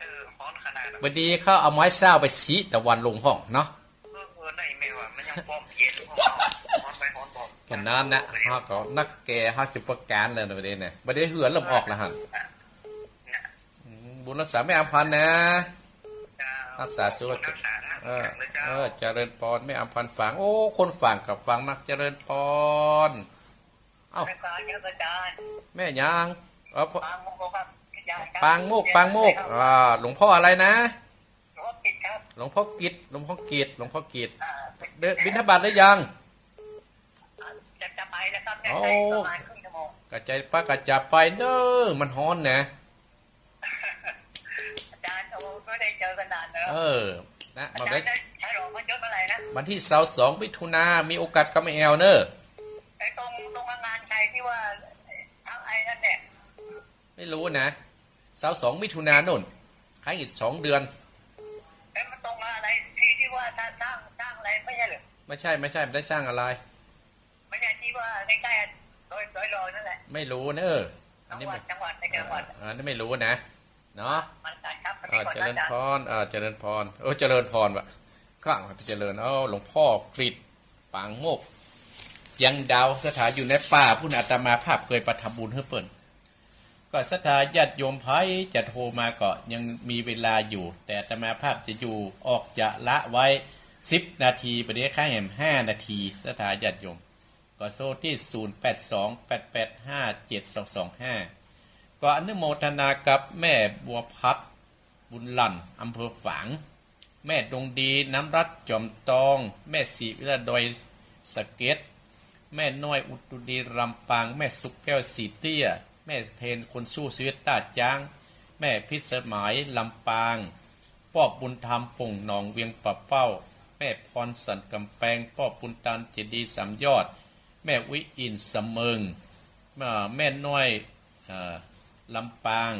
เออ ฮ้อนขนาดนั้น บ่ดีเข้าเอาไม้เศร้าไปซี้ตะวันลงห้องเนาะ เออ เออ ไหนแม่ว่ามันยังป้อมเย็น ฮ้อน ฮ้อนไปฮ้อนบ่ ขนาดนั้นนะ เฮาก็นักแก่ เฮาจะประการเลยนะ บ่ดีเนี่ย บ่ดีเหื่อเริ่มออกแล้วหั่น น่ะ อืม บุญรักษาแม่อำพันธ์นะ เจ้า รักษาสุขภาพ รักษานะ เออ เจ้า เออ เจริญปอน แม่อำพันธ์ฝาง โอ้ คนฝางกับฝางนัก เจริญปอน เอ้า อาจารย์ อาจารย์ แม่หยัง เออ ปางโมกข์ครับ อาจารย์ครับ ปางโมกข์ ปางโมกข์ อ่า หลวงพ่ออะไรนะ หลวงพ่อกิจครับ หลวงพ่อกิจ หลวงพ่อกิจ หลวงพ่อกิจ อ่า เดินบิณฑบาตหรือยัง จะ จะไปแล้วครับเนี่ย โอ้ ใกล้ประมาณครึ่งชั่วโมง กะจะไป กะจะไปเน้อ มันฮ้อนนะ อาจารย์ โอ้ ไม่ได้เจอกันนานแล้ว เออ นะ มา อาจารย์ ได้ฉลองพระยศเมื่อไหร่นะ วันตี้ซาวสอง มิถุนา มีโอกาสก็มาแอ่วเน้อ ไอ้ตรง ตรงงานใครตี้ว่า ไอ้นั่นเนี่ย ไม่ฮู้นะ ซาวสอง มิถุนาโน่น ค้างอีกสองเดือน เอ๊ะ มันตรงกับอะไร ตี้ ตี้ว่าสร้าง สร้างอะไร ไม่ใช่เหรอ ไม่ใช่ ไม่ใช่ ไม่ได้สร้างอะไร ไม่ใช่ตี้ว่าใกล้ๆ ดอย ดอยหล่อนั่นแหละ ไม่ฮู้เน้อ อันนี้ จังหวัด ไม่ จังหวัด ในจังหวัด เออ อันนี้ไม่ฮู้นะ เนาะ วันจันทร์ครับ เออ วันจันทร์ เจริญปอน เออ เจริญปอน เออ เจริญปอนวะ ข้างเจริญ เอ้า หลวงพ่อกิจ ปางโมกข์ เจียงดาว สถานอยู่ในป่า พุ้นอาตมาภาพเกยไปทำบุญหื้อเปิ้น ก็ศรัทธาญาติโยมใผจะโทรมาก็ยังมีเวลาอยู่ แต่อาตมาภาพจะอยู่ ออกจะละไว้สิบนาที บ่าเดี๋ยวข้าแหมห้านาที ศรัทธาญาติโยม ก็โทรตี้ ศูนย์แปดสอง แปดแปดห้า เจ็ดสองสองห้า ก็อนุโมทนากับแม่บัวพัด บุญหลั่น อำเภอฝาง แม่ดวงดี น้ำรัตน์ จอมตอง แม่ศรีวิไล ดอยสะเก็ด แม่น้อย อุตุลี ลำปาง แม่สุขแก้ว สีเตี้ย แม่เพน คนสู้ชีวิตต้าจ๊าง แม่พิสมัย ลำปาง ป้อบุญธรรม ป่งหนอง เวียงป่าเป้า แม่พรสัน กำแปง ป้อบุญธรรม เจดีย์สามยอด แม่วิอินทร์ เสมิง เอ่อ แม่น้อย เอ่อ ลำปาง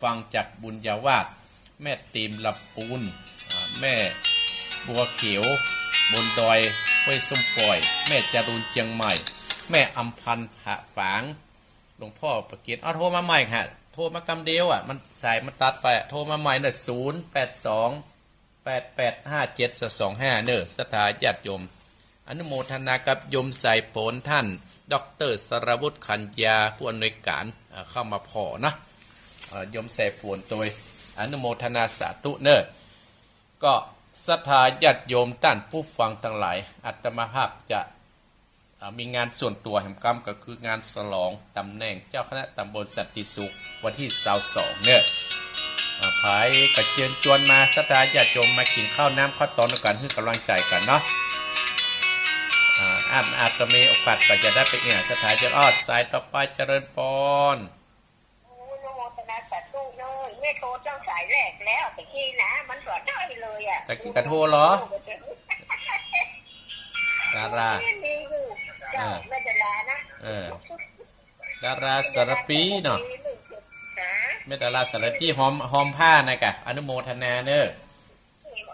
ฟังจากบุญญาวาส แม่ตีม ลำปูน อ่า แม่บัวเขียว บนดอยห้วยส้มป่อย แม่จรูน เจียงใหม่ แม่อำพันธ์ ผาฝาง หลวงพ่อประกิต เอาโทรมาใหม่ค่ะ โทรมากำเดียวอ่ะ มันสายมันตัดไปอ่ะ โทรมาใหม่เนอะ ศูนย์แปดสอง แปดแปดห้าเจ็ดสองห้า เนอะ ศรัทธาญาติโยม อนุโมทนากับโยมสายฝนต้าน ด็อกเตอร์ สรวุฒิ ขันยา ผู้อำนวยการ อ่า เข้ามาผ่อนะ อ่า โยมสายฝนโตย อนุโมทนาสาธุเนอะ ก็ศรัทธาญาติโยมต้านผู้ฟังตังหลาย อาตมาภาพจะ อ่า มีงานส่วนตั๋วแหมกำ ก็คืองานฉลองตำแหน่งเจ้าคณะตำบลสันติสุข วันตี้ซาวสอง เนอะ อ่า ใผก็เจิญจวนมา ศรัทธาญาติโยมมากิ๋นข้าวน้ำข้าวตอนกั๋น หื้อกำลังใจ๋กั๋นเนาะ อ่า อาจ อาจจะมีโอกาสก็จะได้ไปเอี่ย ศรัทธาญาติ อ้อ สายต่อไป เจริญปอน โอ้ อนุโมทนาสาธุเนอะ แม่โทรตั้งสายแรกแล้ว ตะกี้นะ มันบ่ได้เลยอะ ตะกี้ก็โทรเหรอ ดารา นี่มีอยู่ เจ้า อ่า แม่ดารานะ เออ ดาราสารพีเนาะ ฮะ แม่ดาราสารพี หอม หอมผ้านะกะ อนุโมทนาเนอะ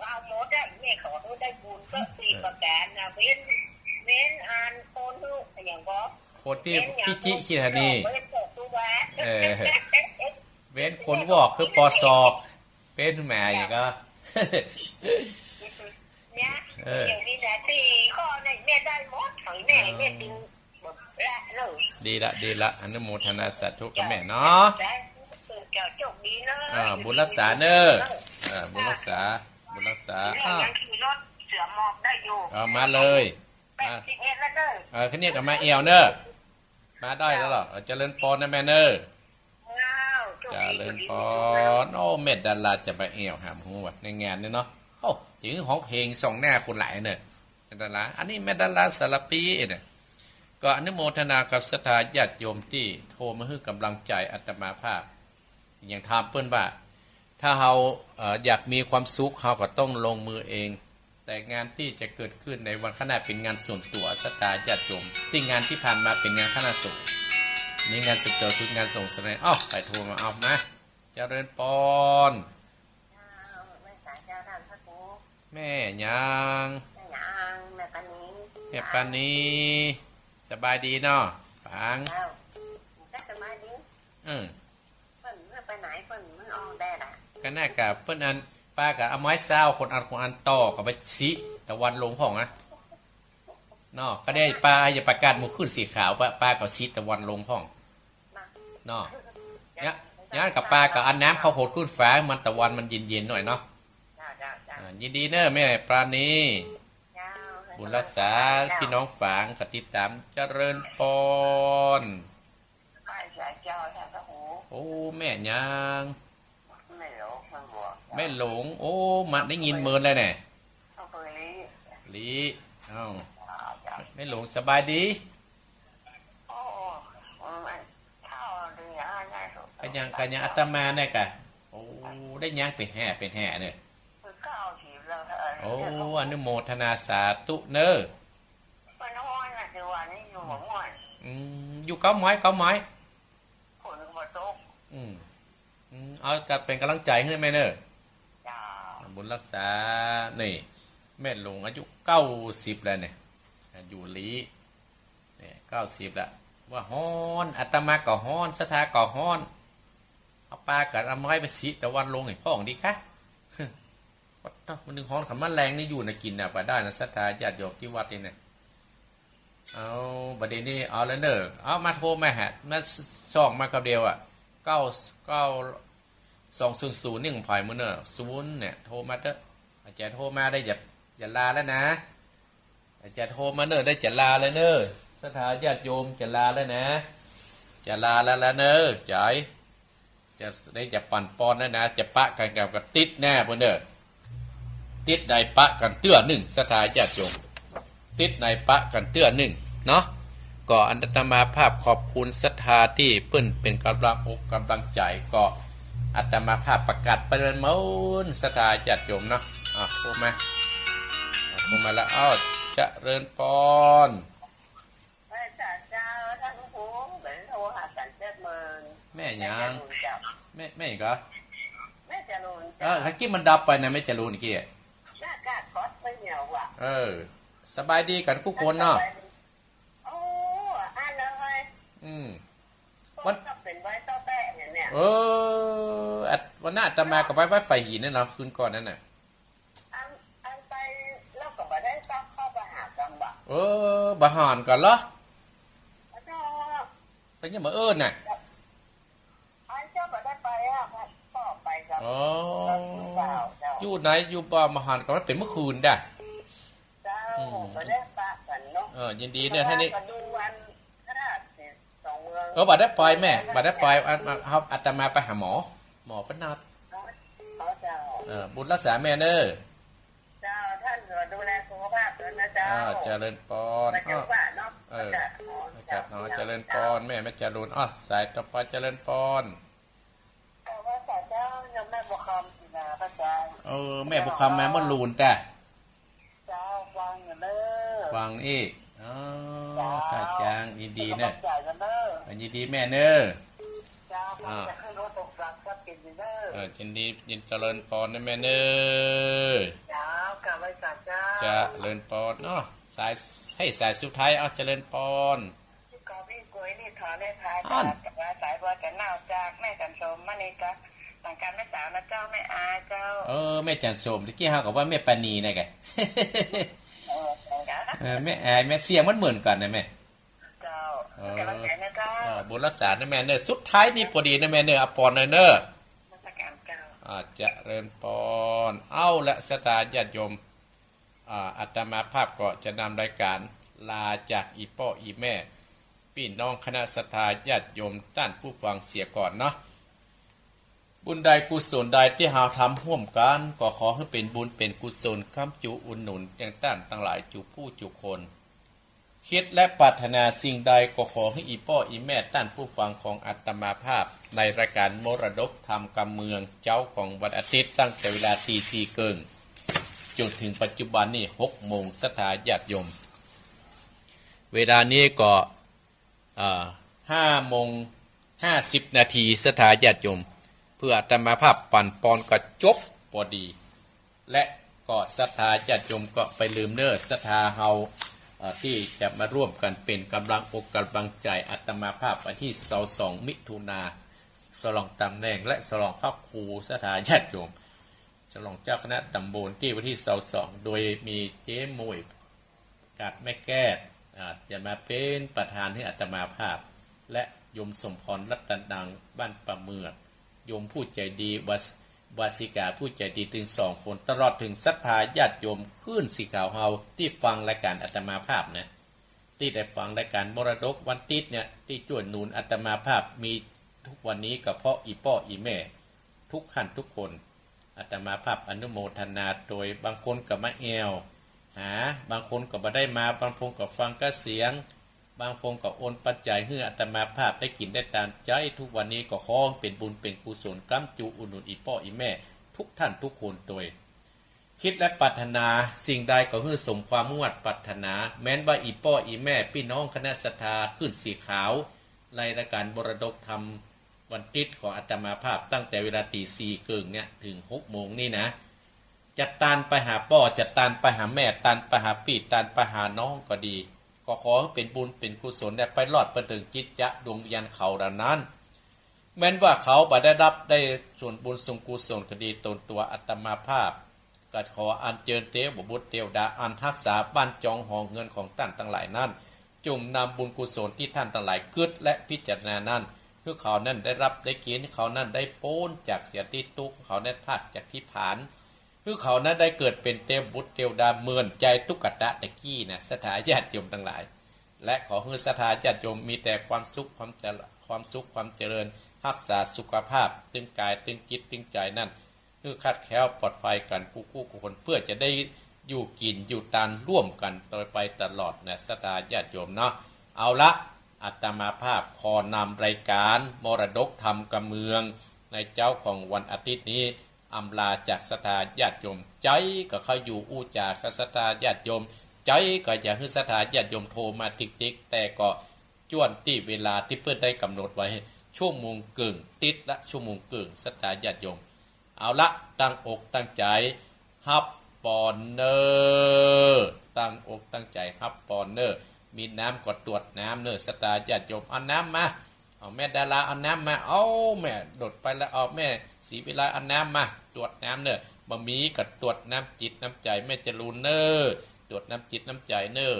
เอาหมดอะ แม่ขอหื้อได้บุญก็สี่ประการนะ เว้น เว้นอันคนหื้อ อย่างก็ คนตี้ เว้นอย่าง ขี้จิขี้หนี เว้นพวกตัว เออ เว้นคนวอกคือปอศอก เว้นแหมอย่างก็ เนี่ย เออ อย่างนี้นะ สี่ข้อเนี่ย แม่ได้หมด ของแม่ เออ แม่ดึง ดีละ ดีละ อนุโมทนาสาธุกับแม่เนาะ เจ้า โชคดีเนอะ อ่า บุญรักษาเนอะ อ่า บุญรักษา บุญรักษา เนี่ย อ้าว ยังขี่รถเสือหมอบได้อยู่ เอามาเลย แปดสิบเอ็ดแล้วเนอะ เออ คันนี้ก็มาแอ่วเนอะ มาได้แล้วเหรอ เออ เจริญปอนนะแม่เนอะ อ้าว โชคดี เจริญปอน โอ้ แม่ดาราจะมาแอ่วหามฮู้ว่ะ ในงานเนี่ยเนาะ โอ้ จึงฮ้องเพลงส่องหน้าคนหลายเนอะ แม่ดารา อันนี้แม่ดาราสารพีเนี่ย ก็อนุโมทนากับศรัทธาญาติโยมตี้โทรมาหื้อกำลังใจ๋อาตมาภาพ อย่างถามเปิ้นว่า ถ้าเฮา เอ่อ อยากมีความสุข เฮาก็ต้องลงมือเอง แต่งานตี้จะเกิดขึ้นในวันข้างหน้าเป๋นงานส่วนตั๋วศรัทธาญาติโยม ตี้งานตี้ผ่านมาเป๋นงานคณะสงฆ์ นี่งานส่วนตั๋วคืองานสงฆ์สมัย อ้าว ใผโทรมา เอามา เจริญปอน เจ้า แม่สายเจ้าท่านพระครู แม่หยัง แม่หยัง แม่ปานี แม่ปานี สบายดีเนาะ ปาง เจ้า ก็สบายดี เออ เปิ้นเมื่อไปไหนเปิ้นมันออกแดดอะ ก็น่ากะเปิ้นอัน ป้าก็เอาไม้ซาวคนอันคนอันต่อก็ไปสิตะวันลงพ่องนะ เนาะ ก็ได้ป้าอย่าประกาศหมู่คลื่นสีขาว ป้า ป้าก็สิตะวันลงพ่อง เนาะ เนี่ย เนี่ยกับป้าก็เอาน้ำเข้าหดขึ้นฟ้า มันตะวันมันเย็นๆ หน่อยเนาะ เจ้า เจ้า เจ้า อ่า ยินดีเนอะแม่ปราณี เจ้า บุญรักษา เจ้า พี่น้องฝางก็ติดตาม เจริญปอน ป้าสายเจ้าท่านพระครู โอ้ แม่หยัง แม่หลง มันบอก แม่หลง โอ้ มาได้ยินเมินเลยเนี่ย อำเภอลี้ ลี้ เอ้า เจ้า แม่หลงสบายดี โอ้ มันเท่าเดียวนะ ก็ยัง ก็ยังอาตมาเนี่ยกะ โอ้ ได้ยังเป๋นแห่เป๋นแห่เนี่ย คือเก้าสิบแล้ว เออ โอ้ อนุโมทนาสาธุเนอะ มันฮ้อนนะ แต่ว่านี่อยู่บ่ม่วน อืม อยู่เก๊าไม้ เก๊าไม้ ฝนก็บ่ตก อืม อืม เอาก็เป๋นก๋ำลังใจ๋หื้อแม่เนอะ เจ้า บุญรักษา นี่ แม่หลงอายุเก้าสิบแล้วเนี่ย อยู่ลี้ เนี่ย เก้าสิบแล้ว ว่าฮ้อน อาตมาก็ฮ้อน ศรัทธาก็ฮ้อน เอาป้ากับเอาไม้ไปสิตะวันลงให้พ่องดีกะ วัดเนาะ มันนึ่งฮ้อน คันมันแลงนี่อยู่นะกิ๋นนะบ่ได้นะ ศรัทธาญาติโยมตี้วัดนี่นะ เอา บัดนี้เอาแล้วเนอะ เอา มาโทรมาหา มาส่องมากับเดียวอะ เก้า เก้า สองศูนย์ศูนย์ นี่ของใผมื้อเนอะ ศูนย์เนี่ย โทรมาเต๊อะ อาจารย์โทรมาได้ อย่า อย่าลาแล้วนะ อาจารย์โทรมาเนอะ ได้จะลาแล้วเนอะ ศรัทธาญาติโยมจะลาแล้วนะ จะลาแล้ว แล้วเนอะ จ๋อย จะได้จะปั่นปอนแล้วนะ จะปะกั๋นกับ กับติ๊ดแน่เปิ้นเนอะ ติ๊ดในปะกั๋นเตื้อนึ่ง ศรัทธาญาติโยม ติ๊ดในปะกั๋นเตื้อนึ่งเนาะ ก็อาตมาภาพขอบคุณศรัทธาตี้เปิ้นเป๋นก๋ำลังอกก๋ำลังใจ๋ ก็อาตมาภาพประกาศไปเมินศรัทธาญาติโยมเนาะ อ่ะ โทรมา อ่ะ โทรมาแล้ว อ้าว เจริญปอน ไหว้สาเจ้าท่านครู เหมือนโทรหากันเจ็ดหมื่น แม่หยัง แม่จรูนเจ้า แม่ แม่หยังก็ แม่จรูน เออ เจ้า เมื่อกี้มันดับไปนะ แม่จรูนเมื่อกี้ หน้ากากก๊อตไม่เหนียวว่ะ เออ สบายดีกั๋นกู้คนเนาะ โอ้ อันนั้นเลย อืม วัน ก็เป๋นไว้เต้าแปะเนี่ย เนี่ย เออ อัด วันนั้นอาตมาก็ไปวัดไฟหินเนี่ยเนาะ คืนก่อนนั่นน่ะ อัน อันไปแล้วก็บ่ได้ตั้งข้อปัญหากันบ่ เออ บ่หานกั๋นเหรอ เจ้า ก็ยังบ่เอิ้นน่ะ อันเจ้าบ่ได้ไปอะ พ่อไปกับ อ๋อ เจ้า อยู่ไหน อยู่บ่ บ่หานกั๋น มันเป๋นเมื่อคืนดะ เจ้า อืม บ่ได้ปะกั๋นเนาะ เออ ยินดีเนี่ย ท่านนี้ มาดูวันพระธาตุสองเมือง เออ บ่ได้ไปแม่ บ่ได้ไป อัน อัน เฮาอาตมาไปหาหมอ หมอเปิ้นนัด อ๋อ เจ้า เออ บุญรักษาแม่เนอะ เจ้า ท่านก็ดูแลสุขภาพด้วยนะเจ้า อ่า เจริญปอน ไปจังหวัดเนาะ เออ ไปจัดหมอ ไปจัดหมอ เจ้า เจริญปอน แม่ แม่จรูน อ้อ สายต่อไป เจริญปอน แต่ว่าสายเจ้ายังแม่บัวคำสินะพระอาจารย์ เออ แม่บัวคำมาเมื่อลูนจ้ะ เจ้า ฟังอยู่เด้อ ฟังอี้ อ๋อ เจ้า ข้าจาง ยินดีเนอะ เป็นกำลังใจกันเด้อ อ่ะ ยินดีแม่เนอะ เจ้า อ่า จะขึ้นรถตกสักก็กินอยู่เด้อ เออ ยินดี ยินเจริญปอนนะแม่เนอะ เจ้า กราบไหว้สาเจ้า เจริญปอนเนาะ สาย ให้สายสุดท้าย เอา เจริญปอน ที่กอพี่กวยนี่ถอนได้ท้าย อั้น แต่ว่าสายบัวจะเน่าจากแม่จันโสมมานี่ก็ สังกัดแม่สาวนะเจ้า แม่อาเจ้า เออ แม่จันโสม ตะกี้เฮาก็ว่าแม่ปานีนะแก เออ สังกัด เออ แม่อา แม่เสียงมันเหมือนกั๋นนะแม่ เจ้า เออ กำลังใจนะเจ้า เออ บุญรักษานะแม่เนอะ สุดท้ายนี่ปอดีนะแม่เนอะ เอาปอนหน่อยเนอะ นมัสการเจ้า อ่า เจริญปอน เอาละ ศรัทธาญาติโยม อ่า อาตมาภาพก็จะนำรายการลาจากอี่ป้ออี่แม่ ปี้น้องคณะศรัทธาญาติโยมต้านผู้ฟังเสียก่อนเนาะ บุญใดกุศลใดตี้เฮาทำฮ่วมกั๋น ก็ขอหื้อเป๋นบุญเป๋นกุศลค้ำจูอุดหนุนยังต้านตังหลายจูผู้จูคน คิดและปรารถนาสิ่งใดก็ขอหื้ออี่ป้ออี่แม่ต้านผู้ฟังของอาตมาภาพในรายการมรดกธรรมกำเมืองเจ๊าของวันอาทิตย์ตั้งแต่เวลาตีสี่เกิ่ง จ๋นเถิงปัจจุบันนี้หกโมง ศรัทธาญาติโยม เวลานี้ก็ อ่า ห้าโมงห้าสิบนาที ศรัทธาญาติโยม เปื้ออาตมาภาพปั๋นปอนก็จบปอดี และก็ศรัทธาญาติโยมก็ไปลืมเน้อ ศรัทธาเฮา เอ่อ ตี้จะมาร่วมกั๋นเป๋นก๋ำลังอกก๋ำลังใจ๋อาตมาภาพ วันตี้ซาวสองมิถุนา สลองต๋ำแหน่งและสลองพระครู ศรัทธาญาติโยม สลองเจ้าคณะต๋ำบลตี้วันตี้ซาวสอง โดยมีเจ๊หมวย กาดแม่แก้ว อ่า จะมาเป๋นประธานหื้ออาตมาภาพ และโยมสมพร รัตนัง บ้านป่าเมือง โยมผู้ใจ๋ดี วาส- วาสิกาผู้ใจ๋ดีตึงสองคน ตลอดเถิงศรัทธาญาติโยมคลื่นสีขาวเฮาตี้ฟังรายก๋านอาตมาภาพนะ ตี้ได้ฟังรายก๋านมรดกวันติ๊ดเนี่ย ตี้จ้วยหนุนอาตมาภาพมีทุกวันนี้ก็เพราะอี่ป้ออี่แม่ ทุกท่านทุกคน อาตมาภาพอนุโมทนาโดย บางคนก็มาแอ่วหา บางคนก็บ่ได้มา บางคนก็ฟังกระเสียง บางคนก็โอนปัจจัยหื้ออาตมาภาพได้กิ๋นได้ตามใจ๊ ทุกวันนี้ก็ขอเป๋นบุญเป๋นกุศล ก๊ำจูอุดหนุนอี่ป้ออี่แม่ ทุกท่านทุกคนโดย คิดและปรารถนาสิ่งใดก็หื้อสมความมุ่งมั่นปรารถนา แม้นว่าอี่ป้ออี่แม่ปี้น้องคณะศรัทธาคลื่นสีขาว ในรายก๋านมรดกธรรมวันติ๊ดของอาตมาภาพ ตั้งแต่เวลาตี๋สี่เกิ่งเนี่ยเถิงหกโมงนี่นะ จะตานไปหาป้อ จะตานไปหาแม่ ตานไปหาปี้ ตานไปหาน้องก็ดี ก็ขอหื้อเป๋นบุญเป๋นกุศล และไปรอดไปเถิงจิตจะดวงวิญญาณเขาเหล่านั้น แม้นว่าเขาบ่ได้ฮับได้ส่วนบุญส่วนกุศลก็ดี ตนตั๋วอาตมาภาพ ก็ขออัญเจิญเตวบุตรเตวดาอันฮักษาบ้านจองหอเฮือนของต้านตังหลายนั้น จงนำบุญกุศลตี้ต้านตังหลายกึ๊ดและพิจารณานั้น หื้อเขานั้นได้ฮับได้กิ๋น เขานั้นได้ป๊นจากเสียตี้ตุ๊กข์ เขานั้นพากจากตี้ผาน หื้อเขานั้นได้เกิดเป๋นเตวบุตรเตวดาเหมือนใจ๋ตุ๊กตาตะกี้นะ ศรัทธาญาติโยมตังหลาย และขอหื้อศรัทธาญาติโยมมีแต่ความสุขความเจริญ ความสุขความเจริญ ฮักษาสุขภาพตึงก๋ายตึงจิตตึงใจ๋นั้น หื้อคลาดแคล้วปลอดภัยกั๋นกู้กู้คน เปื้อจะได้อยู่กิ๋นอยู่ตานร่วมกั๋นโดยไปตลอดนะ ศรัทธาญาติโยมเนาะ เอาละ อาตมาภาพขอนำรายก๋านมรดกธรรมกำเมือง ในเจ๊าของวันอาติ๊ดนี้ อำลาจากศรัทธาญาติโยม ใจ๋ก็ใค่อยู่อู้จ๋ากับศรัทธาญาติโยม ใจ๋ก็อยากหื้อศรัทธาญาติโยมโทรมาติ๊กๆ แต่ก็จ้วนตี้เวลาตี้เปิ้นได้ก๋ำหนดไว้ ชั่วโมงเกิ่ง ติ๊ดละชั่วโมงเกิ่ง ศรัทธาญาติโยม เอาละ ตั้งอกตั้งใจ๋ฮับปอนเน่อ ตั้งอกตั้งใจ๋ฮับปอนเน่อ มีน้ำก็ตวดน้ำเน่อ ศรัทธาญาติโยม เอาน้ำมา เอาแม่ดาราเอาน้ำมา เอาแม่โดดไปแล้ว เอาแม่ศรีวิไลเอาน้ำมา ตวดน้ำเน่อ บ่มีก็ตวดน้ำจิตน้ำใจ๋แม่จรูนเน่อ ตวดน้ำจิตน้ำใจ๋เน่อ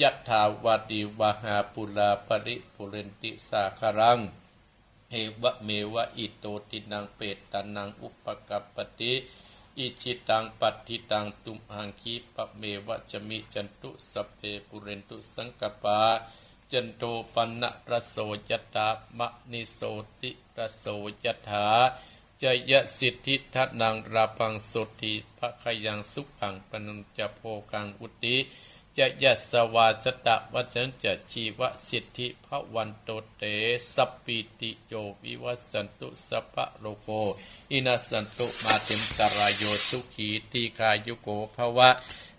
ยัตถาวาริวหาปูราปริปูเรนติสาคารัง เอวะเมวะอิโตทินังเปตานังอุปกัปปติ อิจฉิตังปัตถิตังตุมหังคีปะเมวะสมิจฉันตุสัพเพปูเรนตุสังกัปปา จันโทปนรสโสยะถามะณิโสติรสโสยะถา จยสิทธิธนังลาภังโสติภะคะยังสุขังปะนังจะโภคังวุติ จยสวาสตะวัชชังจะชีวสิทธิภะวันโตเต สัพพีติโยวิวัสสันตุ สัพพะโรโควินัสสันตุ มาเตมตะรายโย สุขีทีฆายุโกภะวะ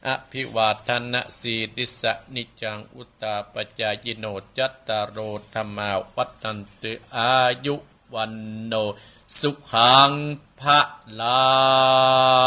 อภิวาทนะสีลิสสะ นิจจังวุตตาปะจายิโน จัตตาโรธัมมาวัฑฒันติ อายุวัณโณ สุขังพะลัง